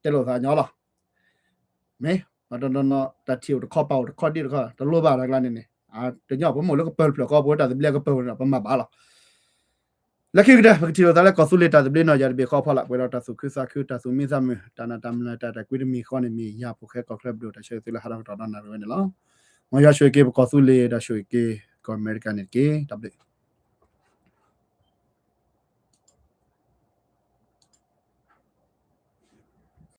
တဲလိာ်သးညီလီၤ. မ့ၢ်ပှၤတနီၤနီၤ တၢ်ထံၣ်အိၣ်တခီ ပာ်အိၣ်တခီ ဒ်တခီ တလိၣ်ဘၣ်တၢ်ကျါန့ၣ်န့ၣ် တညီ ပမ့ၢ်အိၣ်လၢကပၢၤတဖျၢၣ်ဃီ ပဝဲတၢ်သဘျ့ကပၢၤန့ၣ်ဒီး ပမၤဘၣ်လီၤ. လၢခံကတၢၢ် ပကထံၣ်လိာ်သးလၢကီၢ်သူလ့ၤတၢ်သဘျ့နီၢ်ယၤတဘ့ၣ်ဃီဖီလာ် ပှဲၤဒီးတၢ်သူၣ်ခုသးခု တၢ်သူၣ်မံသးမုာ် တၢ်နာ်တၢ်မုၢ်လၢ်တၢ် တၢ်ကွံတမံၤဃီန့ၣ် မ့ၢ်ယၤဖိၣ်ဃဲကီၢ်ချၢပဒိၣ် တၢ်ဆၢဂ့ၤသုလၢဟါဒီကတီၢ်ဒီနၣ်ရံၣ်ဝဲန့ၣ်လီၤ. မ်ယွၤဆိၣ်ဂ့ၤက့ၤပကီၢ်သူလ့ၤ ဒီးဆိၣ်ဂ့ၤက့ၤကီၢ်အမဲရကၤန့ၣ်တက့ၢ်. တၢ်ဘျုး